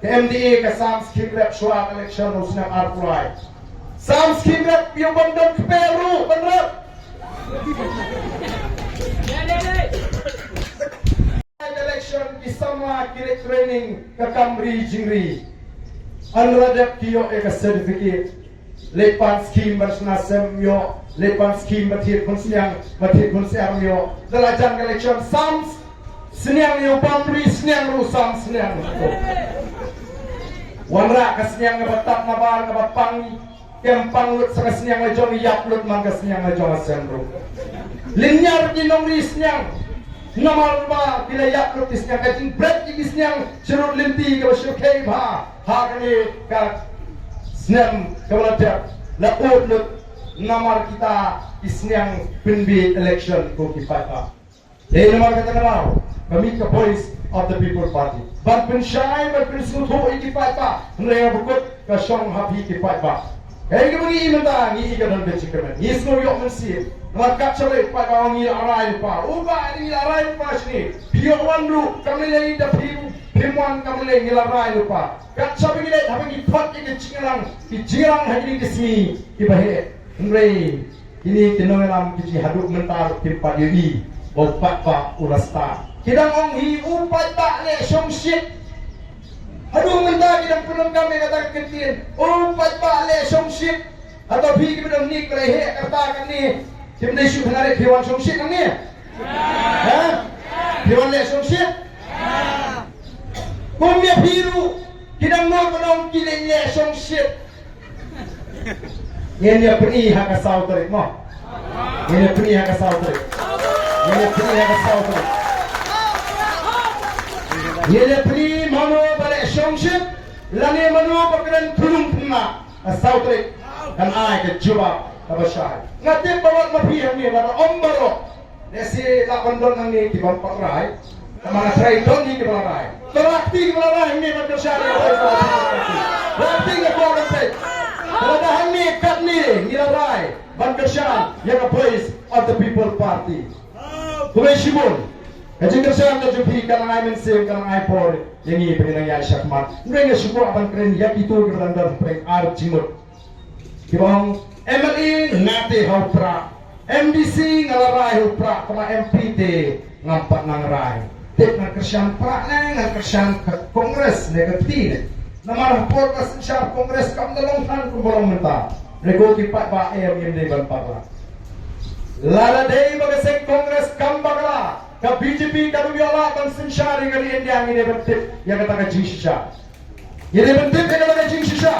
Ka M D A ka sam skim rep shuwa ka election u snem arphew lai. Sam skim rep, ïa u bym don kper ruh ban rep. Election ki samla ki leit training ka kam ri jingri. Hynda la dep ki ïoh ïa ka certificate. Leit pan skim ban shna sem ym ïoh, leit pan skim ban thied khun sniang, ban thied khun sniang ym ïoh. Da la jan ka election sam sniang ïa u bam ri sniang ruh sam sniang. Wanrah ka sniang kaba tap na bar kaba pang, kem pang lut sa ka sniang la jong, ïap lut man ka sniang la jong ha sem ruh. Lynñiar ki nongri sniang namar ba ki la ïap lut ki sniang, ka jingbret ïa ki sniang sha rud lynti kaba shu khei bha ha kane ka snem kaba la dep, la ud lut namar kita ki sniang pynbiej election ko ki paidbah. Te namar kata ka daw ka mih ka Voice of the People Party ban pynshai, ban pynsngewthuh ïa ki paidbah. Hynrei ha bakut ka shong ha phi ki paidbah. Kaei kaba ngi i mynta, ngi i ka don ka jingkyrmen, ngi sngew ïoh mynsiem. Namar kat shaba u paidbah ong ngi la rai lypa, u paidbah ngi la rai lypa shane. Phi ïoh wan ruh kam lei lei, da phi phim wan kam lei lei, ngi la rai lypa. Kat shaba ngi leit, haba ngi phot ïa ki jingrang, ki jingrang ha kine ki sngi kiba heh. Hynrei kine ki nongïalam ki jong ngi haduh mynta ruh kim pat ïohi ba u paidbah u la stad. Ki dang ong hi u paidbah leh shongshit. Haduh mynta ki dang pyndonkam ïa kata ka kyntien, u paidbah leh shongshit. Hato phi kiba don hangne kiba la heh ka rta kane, kim dei shuh hangne phi wan shongshit hangne? Ha? Phi wan leh shongshit? Kum ïa phi ruh ki dang nud ban ong ki leh leh shongshit. Ngin ïa pyni ha ka saw tarik mo. Ngin ïa pyni ha ka saw tarik. Ngin ïa pyni ha ka saw tarik. Ngin ïa pyni mano ba leh shongshit lane mano ba kren khunlung khynnah. Ha saw tarik kan ai ka jubab kaba shai. Nga tip ba wat ma phi hangne lada ym baroh. Lehse lah ban don hangne ki bym pat rai. Namar nga tharai don hi kiba la rai. To la kti kiba la rai hangne ban kyrshan ïa ka Voice of the People Party. La kti ïa ka Voice of the People Party. Lada hangne katne ngi la rai ban kyrshan ïa ka Voice of the People Party. Khublei shibun. Ka jingkyrshan ka jong phi ka nang ai mynsiem, ka nang ai por ïa ngi ba ngin nang ïaid shakhmat. Hynrei nga shu kwah ban kren ïa kito kiba dang don hapdeng ar jingmut. Kiba ong M L A nga te ha u Prah, M D C nga la rai ha u Prah, kaba M P te ngam pat nang rai. Tip ngan kyrshan Prah ne ngan kyrshan ka Congress ne ka kti ne. Namar ha por ka synshar Congress kam da long than kumba long mynta. Hynrei ko ki paidbah, em, ngim dei ban pat rai. Lada dei ba ka seng Congress kam bakla, Ka B J P kam ïoh lah ban synshar ïa ka ri India, ngi dei ban tip ïa kata ka jingshisha. Ngi dei ban tip ïa kata ka jingshisha.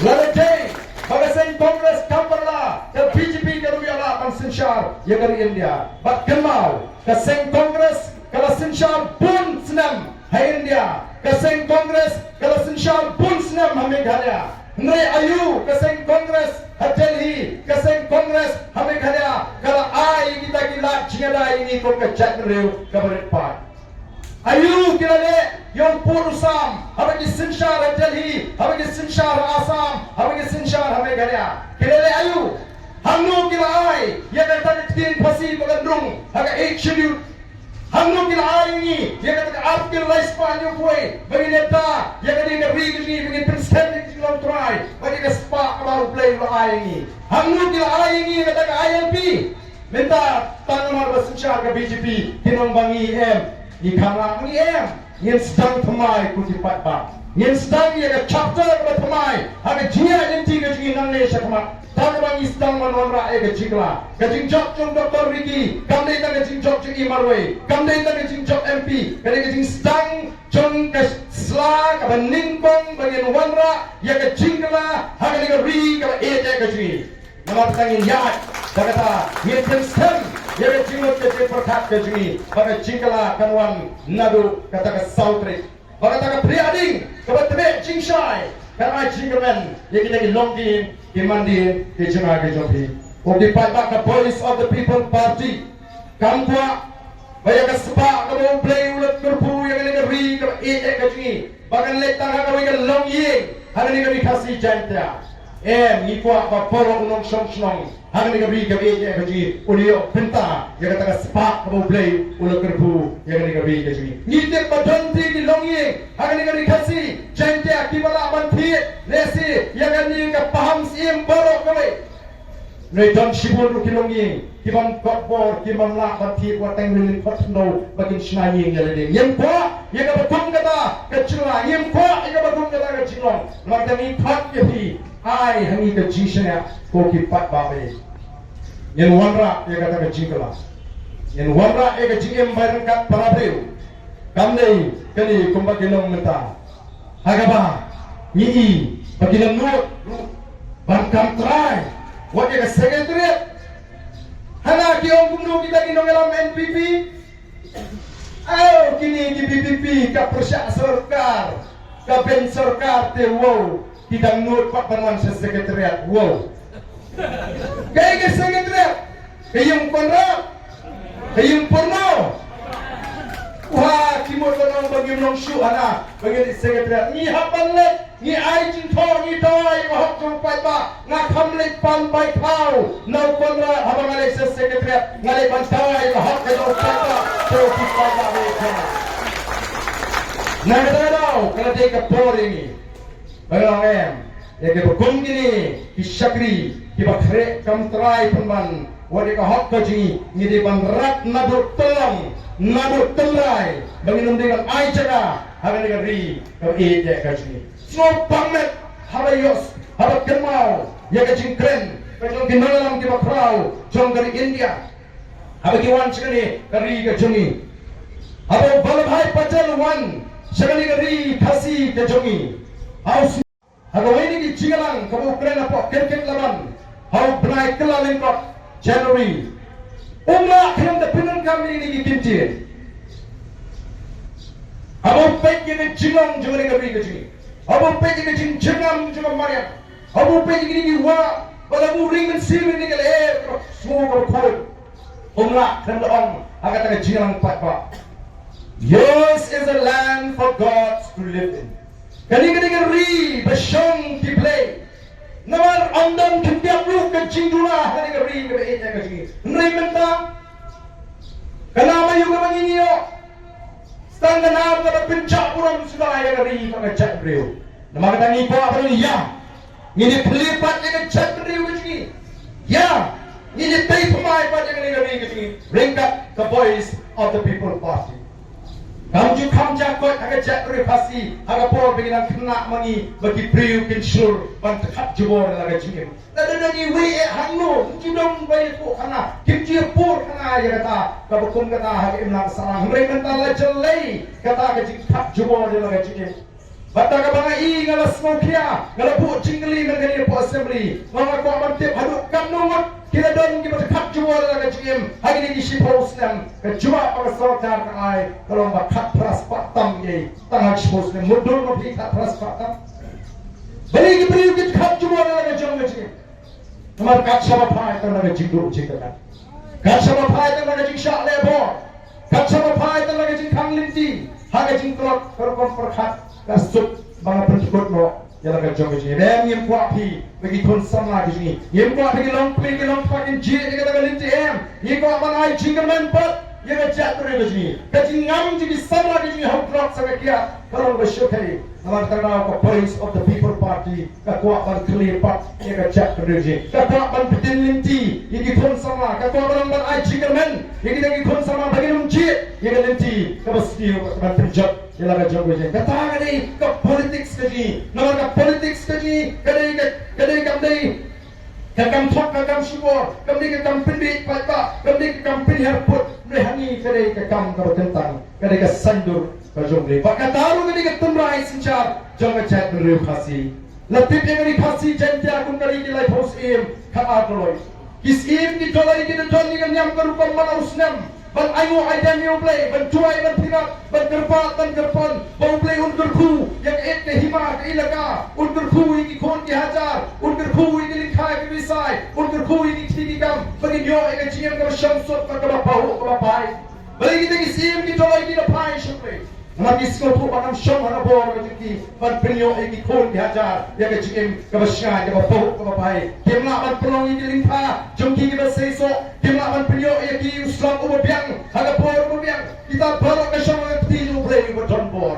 Lada dei ba ka seng Congress kam pat lah, ka B J P kam ïoh lah ban synshar ïa ka ri India. Bad kynmaw, ka seng Congress ka la synshar bun snem ha India. Ka seng Congress ka la synshar bun snem ha Meghalaya. Hynrei aïu ka seng Congress ha Delhi, ka seng Congress ha Meghalaya ka la ai kita ki lad jingïada ïa ngi kum ka jaitbynriew kaba rit paid? Aïu ki la leh ïa u pud u sam haba ki synshar ha Delhi, haba ki synshar ha Assam, haba ki synshar ha Meghalaya? Ki la leh aïu? Hangno ki la ai ïa kata ka ktien Khasi ba kan rung ha ka Eighth Schedule? Hangno ki la ai ïa ngi ïa kata ka Article lai spah hynñiewphew wei ba ngin ïada ïa kane ka ri ka jong ngi, ba ngin pynskhem ïa ka jinglong trai bad ïa ka spah kaba U Blei u la ai ïa ngi? Hangno ki la ai ïa ngi ïa kata ka I L P? Mynta tang namar ba synshar ka B J P, ki ong ba ngi em, ngi kham lah, ngi em. Ngin sdang thymmai ko ki paidbah. Ngin sdang ïa ka chapter kaba thymmai ha ka jingïaid lynti ka jong ngi nangne sha khmat. Tang ba ngi sdang ban wanrah ïa ka jingkylla. Ka jingjop jong Doctor Ricky kam dei tang ka jingjop jong i marwei, kam dei tang ka jingjop M P, ka dei ka jingsdang jong ka sla kaba nyngkong ba ngin wanrah ïa ka jingkylla ha kane ka ri kaba ïeit ka jong ngi. Namar kata ngin ïaid da kata, ngin pynskhem ïa ka jingmut ka jingpyrkhat ka jong ngi ba ka jingkylla kan wan naduh kata ka saw tarik. Ba kata ka phriah ding kaba tbeh jingshai kan ai jingkyrmen ïa kita ki longdien, ki mandien, ki jong nga ki jong phi. Ko ki paidbah, ka Voice of the People Party kam kwah ba ïa ka spah kaba U Blei u la kyrkhu ïa kane ka ri kaba ïeit ka jong ngi ba kan leit tang ha kawei ka longïing ha kane ka ri Khasi Jaiñtia. Em, ngi kwah ba baroh u nongshong shnong ha kane ka ri kaba ïeit ka jong ngi un ïoh bynta ïa kata ka spah kaba U Blei u la kyrkhu ïa kane ka ri ka jong ngi. Ngi tip ba don ki longïing ha kane ka ri Khasi Jaiñtia kiba lah ban thied lehse ïa kane ka paham syiem baroh kawei. Hynrei don shibun ruh ki longïing ki bym kot bor, ki bym lah ban thied wat tang lyngkhot khyndew ba kin shna ïing ïa lade. Ngim kwah ïa kaba kum kata ka jingkylla, ngim kwah ïa kaba kum kata ka jinglong. Namar kata ngi khot ïa phi, ai ha ngi ka jingshaniah ko ki paidbah. Ngin wanrah ïa kata ka jingkylla. Ngin wanrah ïa ka jingim bai ryngkat para briew. Kam dei kane kumba ki long mynta. Ha kaba ngi i ba ki la nud ruh ban kam trai wat ïa ka secretariat. Hana ki ong kumno kita ki nongïalam N P P? Aw, kine ki V P P ka pyrshah sorkar, ka beiñ sorkar te, wow, ki dang nud pat ban wan sha secretariat, wow. Kaei ka secretariat? Ka ïing Conrad? Ka ïing porno? Wah, ki mut ban ong ba ngim long shuh hana ba ngin leit secretariat. Ngi hap ban leit, ngi ai jingthoh, ngi dawa ïa ka hok jong u paidbah. Nga kham leit pan bai khaw na u Conrad haba nga leit sha secretariat, nga leit ban dawa ïa ka hok ka jong u paidbah. Sha u paidbah. Na kata ka daw ka la dei ka por ïa ngi. Ba ngi long em, ïa kiba kum kine ki shakri kiba khreh kam trai pynban wat ïa ka hok ka jong ngi, ngi dei ban rat naduh tyllong naduh tynrai ba ngin ym dei ban ai jaka ha kane ka ri kaba ïeit ka jong ngi. Sngewbha met haba ïoh, haba kynmaw ïa ka jingkren ka jong ki nongïalam kiba khraw jong ka ri India. Haba ki wan sha kane ka ri ka jong ngi, haba u Vallabhbhai Patel u wan sha kane ka ri Khasi ka jong ngi, ha u sm-, ha kawei na ki jingïalang kaba u kren hapoh Cricket Laban ha u bnai Kyllalyngkot, January, um lah khlem da pyndonkam ïa kine ki kyntien. Haba u peit ïa ka jinglong jong kane ka ri ka jong ngi, haba u peit ïa ka jingjyrngam jong ka mariang, haba u peit ïa kine ki wah ba la buh ring mynsiem ïa kane ka lyer kaba sngewsih kaba khuid, um lah khlem da ong ha kata ka jingïalang paidbah, "Yours is a land for gods to live in." Kane ka dei ka ri ba shong ki blei. Namar ym don khyndiat ruh ka jingduna ha kane ka ri kaba ïeit ka jong ngi. Hynrei mynta ka nam aïu kaba ngi ïoh? Tang ka nam kaba pynjah burom suda ïa ka ri bad ka jaitbynriew. Namar kata ngi kwah ban ïa, ngi dei plie pat ïa ka jaitbynriew ka jong ngi. Ïa, ngi dei tei thymmai pat ïa kane ka ri ka jong ngi ryngkat ka Voice of the People Party. Kam ju kham ja koit ha ka jaitbynriew Khasi ha ka por ba ngi dang khynnah ma ngi ba ki briew kin shlur ban ktah jubor ïa la ka jingim. Lada don iwei eh hangno, ngi ju dang ba ïa ka khana, kim Ïa pur kane ïa kata kaba kum kata ha ka imlang sahlang. Hynrei mynta la jyllei kata ka jingkhat jubor ïa la ka jingim. Bad da kaba nga i nga la sngewkhia, nga la buh jingkylli mynta ïa pdeng assembly. Nga nga kwah ban tip haduh katno ngut ki la don kiba khat jubor ïa la ka jingim ha kine ki shiphew snem. Ka jubab ba ka sorkar ka ai ka long ba khatphra spah tam ïa i tang ha ka shiphew snem. Mutdur ma phi khatphra spah tam? Balei ki briew ki khat jubor ïa la ka jong ka jingim? Namar kat shaba phai tang da ka jingduh jingkyrmen. Kat shaba phai tang da ka jingshah leh bor. Kat shaba phai tang da ka jingkhang lynti ha ka jingtlot ka rukom pyrkhat ka suk ba nga pyndkut noh ïa la ka jong ka jingim. Em, ngim kwah phi ba ki khun samla ka jingim. Ngim kwah phi ki long pli ki long pha kin jied ïa kata ka lynti, em. Ngi kwah ban ai jingkyrmen pat ïa ka jaitbynriew ka jingim. Ka jingngam jong ki samla ka jingim ha u tlot sa ka kiad ka long ba shu thei. Namar kata ka daw ka Voice of the People Party ka kwah ban khlieh pat ïa ka jaitbynriew jong ngi. Ka kwah ban pyntin lynti ïa ki khun samla, ka kwah ban, ban ai jingkyrmen ïa kita ki khun samla ba kin ym jied ïa ka lynti kaba sniew ban pynjot ïa la ka jong ka jingim. Kata ka dei ka politics ka jong ngi. Namar ka politics ka jong ngi ka dei ka, ka dei kam dei ka kam thok ka kam shukor, kam dei ka kam pynbieit paidbah, kam dei ka kam pynhiar put. Hynrei hangne ka dei ka kam kaba kyntang, ka dei ka saiñdur ka jong U Blei. Bad kata ruh ka dei ka tynrai synshar jong ka jaitbynriew Khasi. La tip ïa ka ri Khasi Jaiñtia kum ka ri ki laiphew syiem khatar doloi. Ki syiem ki doloi ki da don ïa ka niam ka rukom man la u snem ban ainguh aidem ïa U Blei, ban duwai ban pyrkhat, ban kyrpad ban kyrpon ba U Blei un kyrkhu ïa ka ïit ka hima ka ilaka, un kyrkhu ïa ki khun ki hajar, un kyrkhu ïa ki lyngkha ki risai, un kyrkhu ïa ki kti ki kam ba kin ïoh ïa ka jingim kaba shong suk bad kaba pahuh kaba phai. Balei kita ki syiem ki doloi ki da phai sha U Blei? Namar ki sngewthuh ba ngam shong ha ka bor ka jong ki ban pynïoh ïa ki khun ki hajar ïa ka jingim kaba shngaiñ kaba pahuh kaba phai. Kim lah ban pynlong ïa ki lyngkha jong ki kiba seisoh, kim lah ban pynïoh ïa ki u slap uba biang ha ka por uba biang. Kita baroh ka shong ha ka kti jong U Blei uba don bor.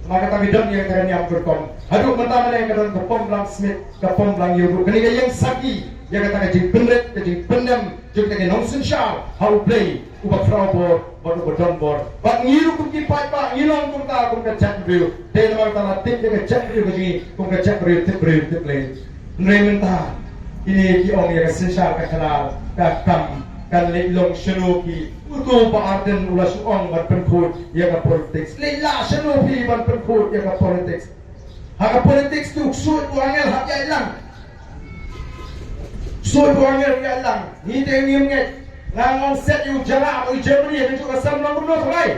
Namar kata ki don ïa ka niam ka rukom. Haduh mynta mynne ka don ka Pom Blang Smit, ka Pom Blang Ïewduh. Kane ka ïeng sakhi ïa kata ka jingpynrit ka jingpyndem jong kita ki nongsynshar ha U Blei uba khraw bor bad uba don bor. Bad ngi ruh kum ki paidbah ngi long kumta kum ka jaitbynriew. Te namar kata la tip ïa ka jaitbynriew ka jong ngi kum ka jaitbynriew tip briew tip Blei. Hynrei mynta kine ki ong ïa ka synshar ka khadar ka kam kan leit long shano ki. Uto u Bah Ardent u la shu ong ban pynkhuid ïa ka politics. Leit lah shano phi ban pynkhuid ïa ka politics? Ha ka politics tu u ksuid u angel hap ïaid lang. Ksuid u angel ïaid lang. Ngi te ngim ngeit. Nga ong set ïa u Jara u Germany ha kajuh ka sem long kumno trai.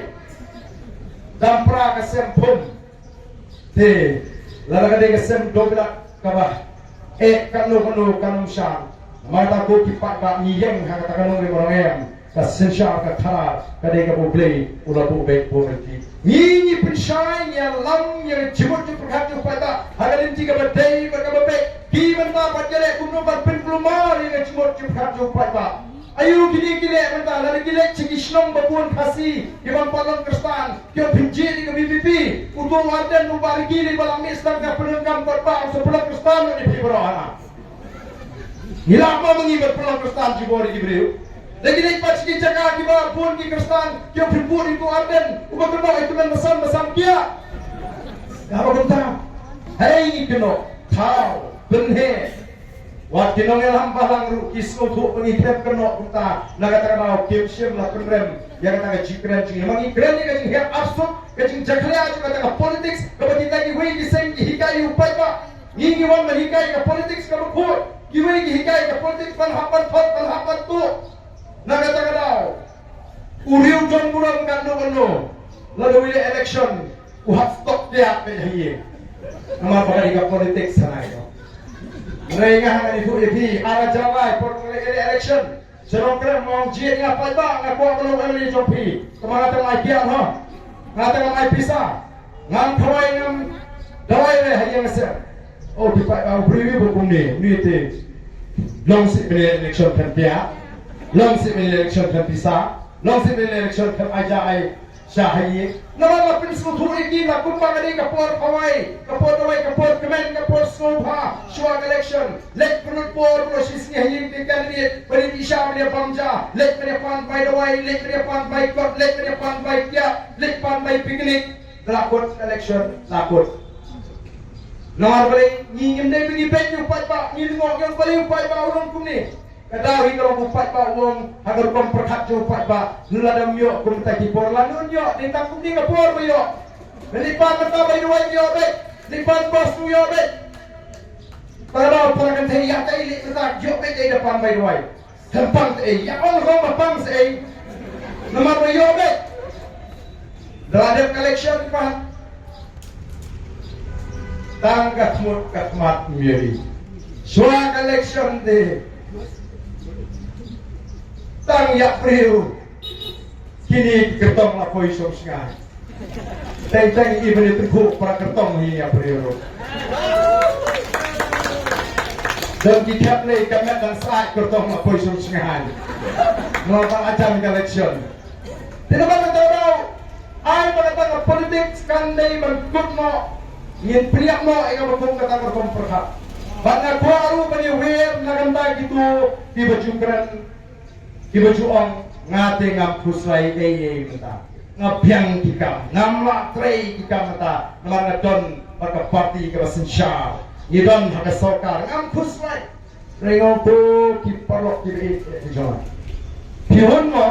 Dam pra ka sem phum. Te lada ka dei ka sem dewbilat kaba eh kano kano kan ym shah. Namar kata ko ki paidbah ngi ïeng ha kata ka nongrim nongem. Ka synshar ka khadar ka dei kaba U Blei u la buh beit buh lynti. Ngi ngi pynshai ngi ïalam ïa ka jingmut jingpyrkhat jong u paidbah ha ka lynti kaba dei bad kaba beit. Ki mynta pat ki leh kumno ban pynkulmar ïa ka jingmut jingpyrkhat jong u paidbah. Aïu kine ki leh mynta, lada ki leit sha ki shnong ba bun Khasi kiba ym pat long Khristan, ki ong phin jied ïa ka V P P. Uto u Ardent u Bah Ricky Lee ba la mih sdang ka pyndonkam kot ba u sa pynlong Khristan ïa phi baroh hana. Ngi lah mo ma ngi ban pynlong Khristan jubor ïa ki briew? Lada ki leit pat sha ki jaka kiba bun ki Khristan, ki ong phin bud ïa uto u Ardent uba kynnoh ïa ki tymmen basan basan kiad. Nga ba kumta. Hei ngi kynnoh, thaw, pynheh. Wat ki nongïalam balang ruh ki sngewthuh ba ngi khlem kynnoh kumta. Na kata ka daw kim shym la pynrem ïa kata ka jingkren jong ngi. Namar ngi kren ïa ka jinghiar arsut, ka jingjakhlia jong kata ka politics kaba kita kiwei ki seng ki hikai ïa u paidbah. Ngi ngi wan ban hikai ka politics kaba khuid, kiwei ki hikai ka politics ban hap ban thot ban hap ban tuh. Na kata ka daw u riew don burom katno katno, lada u ïaleh election u hap stok tiap beit ha ïing. Namar ba ka dei ka politics hana ïa. Hynrei nga hangne ïathuh ïa phi, ara jrong lai por u ïaleh election, sha Nongkrem, Nongjied, nga paidbah nga kwah ban long M L A jong phi. Tangba nga tang ai kiad ha, nga tang ai pisa. Ngam khawai ngam dawai re ha ïing seh. O ki paidbah, u briew ba kumne, une te long seh ban ïaleh election khlem kiad, long seh ban ïaleh election khlem pisa, long seh ban ïaleh election khlem ai ja ai sha ha ïing. Namar la pynsngewthuh ïa ki la kumba ka dei ka por khawai, ka por dawai, ka por kmen, ka por sngewbha shuwa ka election. Leit pynlut por, pynlut shisngi ha ïing ki candidate, ban ïa pisa, ban ïa bam ja, leit ban ïa pan bai dawai, leit ban ïa pan bai kot, leit ban ïa pan bai kiad, leit pan bai picnic. La kut election, la kut. Namar balei? Ngi ngim dei ba ngi beit ïa u paidbah, ngi lyngngoh ïa u, balei u paidbah u long kumne. Ka daw hi ka long u paidbah u ong ha ka rukom pyrkhat jong u paidbah. Lada ym ïoh kumta ki por lano un ïoh, dei tang kumne ka por ba ïoh. Leit pan mynta bai duwai ïoh beit. Leit pan bos ïoh beit. Tang ka daw para kynthei ïa kaei leit mynta ïoh beit, dei da pan bai duwai. Kan pang te ei, ïa ong ruh ba pang te ei. Namar ba ïoh beit. Da la dep ka election pat, tang ka khmut ka khmat ym ïohi. Shuwa ka election te tang ïa briew kine ki kyrtong la poi shong shngai. Teng teng i bani tengkhu para kyrtong hi ïa briew ruh. Don ki khep lei ka met dang sah kyrtong la poi shong shngai. Mo ba ajan ka election. Te namar kata daw, ai ba kata ka politics kan dei ban kut mo, ngin pynïap mo ïa kaba kum kata ka rukom pyrkhat. Bad nga kwah ruh ban ïawer na ka bynta kito kiba ju kren, kiba ju ong nga te ngam khuslai ei ei mynta. Nga biang ki kam, ngam lah trei ki kam mynta namar nga don bad ka party kaba synshar. Ngi don ha ka sorkar, ngam khuslai. Hynrei nga ong ko ki paralok kiba ïeit ki jong nga, phi hun mo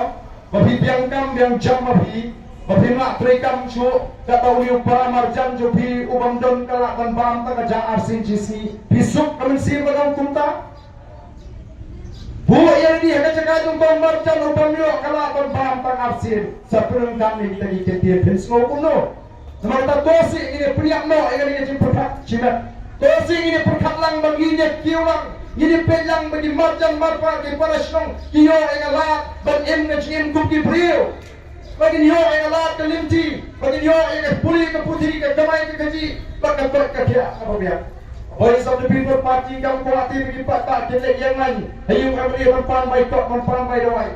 ba phi biang kam biang jam ma phi, ba phim lah trei kam shuh, kata une u para marjan jong phi u bym don ka lad ban bam tang ka ja arsien shisngi, phi suk ka mynsiem ban ong kumta? Buh ïa lade ha ka jaka jong u para marjan u bym ïoh ka lad ban bam tang arsien, sa pynrung kam ïa kita ki kyntien, phin sngew kumno? Namar kata to sih ngin ïa pynïap noh ïa kane ka jingpyrkhat shimet. To sih ngin ïa pyrkhat lang ba ngin ïa kiew lang, ngin ïa peit lang ba ki marjan marpa ki para shnong ki ïoh ïa ka lad ban im ka jingim kum ki briew. Ba kin ïoh ïa ka lad ka lynti, ba kin ïoh ïa ka pule ka puthi, ka kamai ka kajih, bad ka koit ka khiah kaba biang. Voice of the People Party kam kwah te ba ki paidbah kin leit ïeng lang ha ïing ha ri ban pan bai kot, ban pan bai dawai.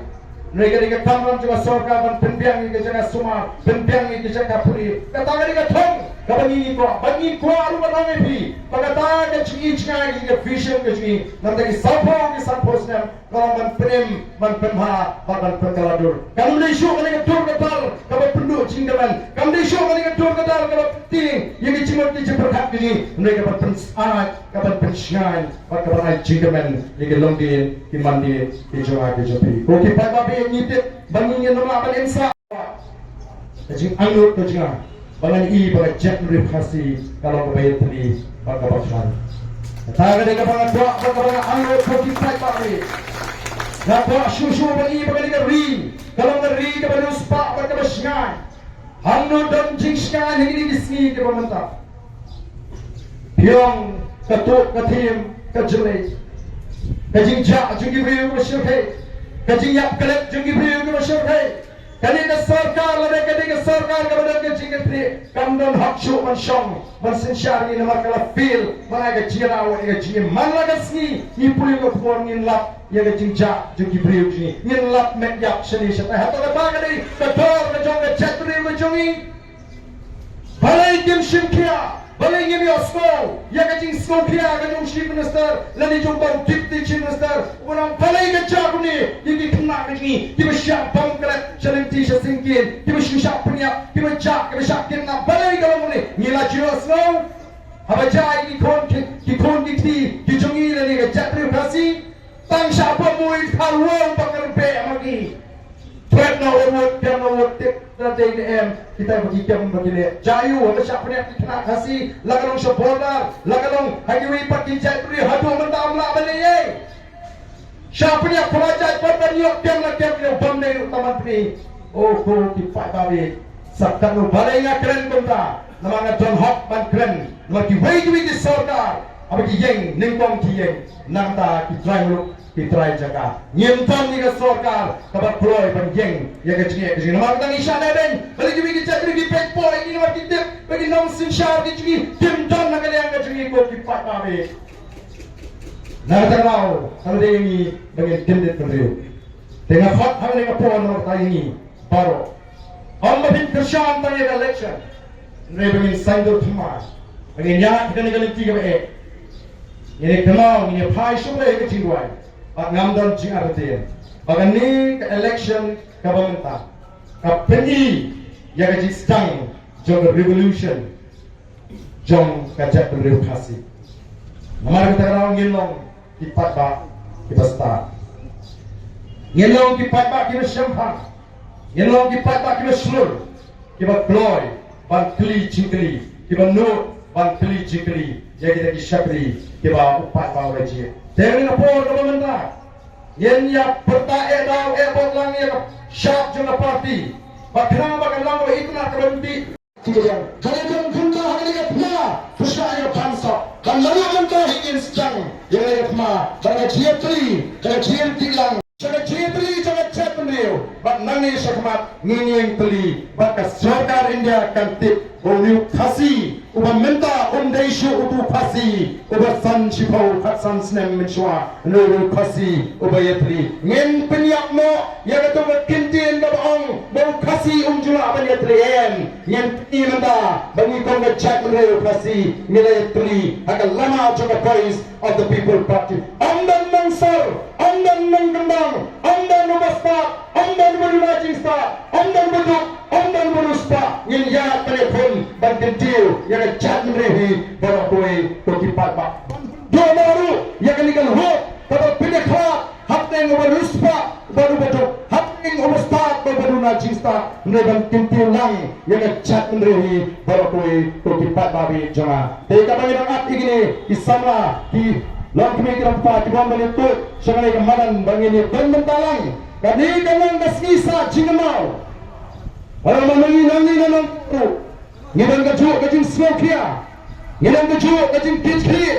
Hynrei ka dei ka kamram jong ka sorkar ban pynbiang ïa ka jaka sumar, pynbiang ïa ka jaka pule. Kata ka dei ka thong kaba ngi ngi kwah, ba ngi kwah ruh ban ong ïa phi ba kata ka jingïohi jngai, ka vision ka jong ngi na ka bynta ki sanphew, ki sanphew snem ka long ban pynim, ban pynbha bad ban pynkylla dur. Kam dei shuh kane ka dur ka dar kaba pynduh jingkmen, kam dei shuh kane ka dur ka dar kaba pyntieng ïa ki jingmut ki jingpyrkhat ka jong ngi, hynrei kaba pynsyaid, kaba pynshngaiñ bad kaba ai jingkmen ïa ki longdien, ki mandien ki jong nga ki jong phi. Ko ki paidbah, ngi tip ba ngi ngin ym lah ban im sah. Ka jingangnud ka jong nga ba ngan ïohi ba ka jaitbynriew Khasi ka long kaba ïatylli bad kaba khlaiñ. Kata ka dei kaba nga kwah bad kaba nga angnud, ko ki paidbah. Nga kwah shuh shuh ban ïohi ba kane ka ri ka long ka ri kaba riewspah bad kaba shngaiñ. Hangno don jingshngaiñ ha kine ki sngi kiba mynta? Phi ong ka tuh ka thiem ka jyllei, ka jingjah jong ki briew kiba shyrkhei, ka jingïap klet jong ki briew kiba shyrkhei. Kane ka sorkar, lada ka dei ka sorkar kaba don ka jingkyrkhu, kam don hok shuh ban shong ban synshar ngi namar ka la fail ban ai ka jingïarap ïa ka jingim. Man la ka sngi ngi pule ka khubor ngin lap ïa ka jingjah jong ki briew jong ngi, ngin lap met ïap shane shatai. Hato kata ka dei ka dor ka jong ka jaitbynriew ka jong ngi? Balei kim shim khia? Balei ngim ïohsngew ïa ka jingsngew khia ka jong u Chief Minister lane jong uta u Deputy Chief Minister uba ong balei ka jia kumne ïa ki khynnah ka jong ngi kiba shah bam klet sha lynti sha syngkien, kiba shu shah pynïap, kiba jah, kiba shah kidnap? Balei ka long kumne? Ngi la ju ïohsngew? Haba jia ïa ki khun ki, ki khun ki kti ki jong ngi lane ka jaitbynriew Khasi, tang shah bam, mut kharwang ba ka rympeh ma ki. Threat na u wot, biang na u wot, tip na dei ne em kita ba ki kem ba ki leh. Jia ïa u, haba shah pynïap ki khynnah Khasi, la ka long sha border, la ka long ha kiwei pat ki jaitbynriew, haduh mynta ym lah ban leh ei. Shah pynïap, pynïap jait pat ban ïoh kem la kem, ïoh bam dei ruh tang ban pynïap. O ko ki paidbah, sa katno balei nga kren kumta? Namar nga don hok ban kren namar kiwei kiwei ki sorkar haba ki ïeng nyngkong ki ïeng na ka bynta ki trai muluk, ki trai jaka. Ngim don ïa ka sorkar kaba kloi ban ïeng ïa ka jingeh ka jingeh. Namar kata ngi shah leh beiñ, balei kiwei ki jaitbynriew ki peit poi ïa ngi namar ki tip ba ki nongsynshar ki jong ngi kim don ha ka liang ka jong ngi, ko ki paidbah. Na kata ka daw ka la dei ïa ngi ba ngin kyndit bynriew. Te nga khot ha kane ka por namar kata ïa ngi baroh, ym ba phin kyrshan tang ïa ka election, hynrei ba ngin saiñdur thymmai, ba ngin ïaid ha kane ka lynti kaba eh. Ngin ïa kynmaw, ngin ïa phai shuh ïa ka jingduwai. Bad ngam don jingartatien ba kane ka election kaba mynta ka pyni ïa ka jingsdang jong ka revolution jong ka jaitbynriew Khasi. Namar kata ka daw ngin long ki paidbah kiba stad. Ngin long ki paidbah kiba shemphang. Ngin long ki paidbah kiba shlur, kiba kloi ban kylli jingkylli, kiba nud ban kylli jingkylli ïa kita ki shakri kiba u paidbah u la jied. Te ha kane ka por kaba mynta ngin ïa pyrta eh daw eh bud lang ïa ka shap jong ka party. Ba khnang ba kan long kaba itynnad kaba ym dih. Ka la don kumta ha kane ka thma, pyrshah ïa ka bamsap. Kan nang ïa mynta hi ngin sdang ïa kane ka thma, da ka jingïatylli, da ka jingïatylli lang, da ka jingïatylli jong ka jaitbynriew. Bad nangne shakhmat ngin ïeng tylli, bad ka sorkar India kan tip ba une u Khasi uba mynta um dei shuh utu u Khasi uba san shiphew khatsan snem mynshuwa, une u Khasi uba ïatylli. Ngin pynïap noh ïa katu ka kyntien kaba ong ba u Khasi um ju lah ban ïatylli, em. Ngin pyni mynta ba ngi kum ka jaitbynriew Khasi ngi la ïatylli ha ka lama jong ka Voice of the People Party. Ym don nongshor, ym don nongkyndong, ym don uba stad, ym don uba duna jingstad, ym don uba duk, ym don uba riewspah. Ngin ïaid ban ïakhun ban kyntiew ïa ka jaitbynriew hi baroh kawei, ko ki paidbah. Ban pynduh noh ruh ïa kane ka lyngngoh kaba pynïakhlad hapdeng uba riewspah bad uba duk, hapdeng uba stad bad uba duna jingstad, hynrei ban kyntiew lang ïa ka jaitbynriew hi baroh kawei, ko ki paidbah jong nga. Te kaba ngi dang ap ïa kine ki samla, ki longkmie ki longkpa kiba wan ban ïathuh sha kane ka madan ba ngin ïa don bynta lang. Kane ka long ka sngi sah jingkynmaw. Ba ma ngi nangne na nongkynduh ngi don kajuh ka jingsngewkhia, ngi don kajuh ka jingkitkhlieh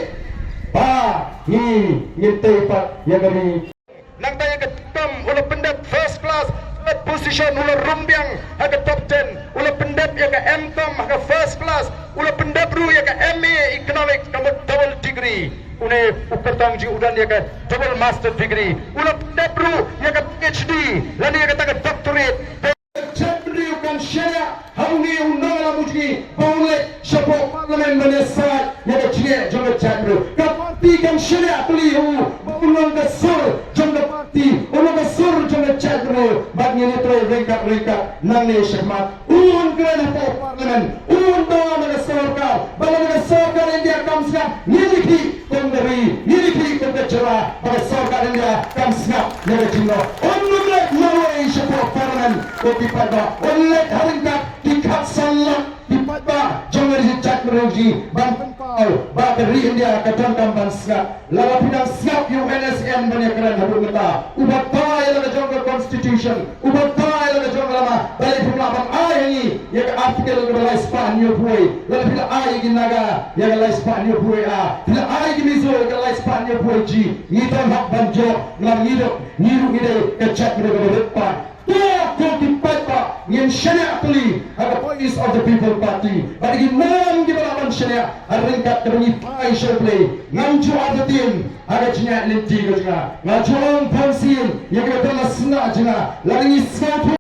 ba ngi ngin tei pat ïa ka ri. Nangta ïa ka T com u la pyndep first class, third position, u la rung biang ha ka top ten. U la pyndep ïa ka M com ha ka first class. U la pyndep ruh ïa ka M A Economics, ka mut double degree. Une u kyrtong jong u don ïa ka double master degree. U la pyndep ruh ïa ka P H D lane ïa kata ka doctorate. Ka jaitbynriew kan shaniah ha une u nongïalam u jong ngi ba un leit shapoh Parliament ban ïasaid ïa ka jingeh jong ka jaitbynriew. Ka party kan shaniah tylli ha u ba un long ka sur jong ka party, un long ka sur jong ka jaitbynriew. Bad ngin ïatrei ryngkat ryngkat nangne shakhmat. Un kren hapoh Parliament, un dawa na ka sorkar, ba lada ka sorkar India kam sngap, ngin ïakhih kum ka ri, ngin ïakhih kum ka jylla, ba ka sorkar India kan sngap ïa ka jingno. Un ym leit marwei shapoh Parliament, ko ki paidbah, un leit ha ryngkat ki khatsan lak ki paidbah jong ka ri jaitbynriew jong ngi ban pynpaw ba ka ri India ka donkam ban sngap. Lada phi dang sngap ïa u N S N ban ïakren haduh mynta, u batai la ka jong ka Constitution, u batai la ka jong ka lama, balei phim lah ban ai ha ngi ïa ka Article kaba lai spah hynñiewphew wei? Lada phi la ai ïa ki Naga ïa ka lai spah hynñiewphew wei A, phi la ai ïa ki Mizo ïa ka lai spah hynñiewphew wei G, ngi don hok ban jop, namar ngi ruh, ngi ruh ngi dei ka jaitbynriew kaba rit paid. To, ko ki paidbah, ngin shaniah tylli ha ka Voice of the People Party. Bad ki nam kiba lah ban shaniah ha ryngkat kaba ngi phai sha U Blei. Ngam ju artatien ha ka jingïaid lynti ka jong nga. Nga ju ong phan sien ïa kiba don la sna jong nga, lada ngi sngewthuh,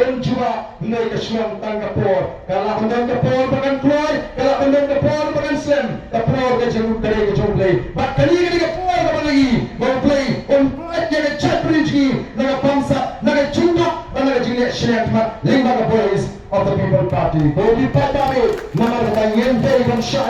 un ju ba hynrei ka shnong tang ka por. Ka lah ban don ka por ba kan kloi, ka lah ban don ka por ba kan slem. Ka por ka jong U Blei, ka jong U Blei. Bad kane ka dei ka por kaba ngi, ba U Blei un pynlait ïa ka jaitbynriew jong ngi na ka bamsap, na ka jingduk, bad na ka jingleh shiliang khmat lyngba ka Voice of the People Party. Ko ki paidbah, namar kata ngin dei ban shah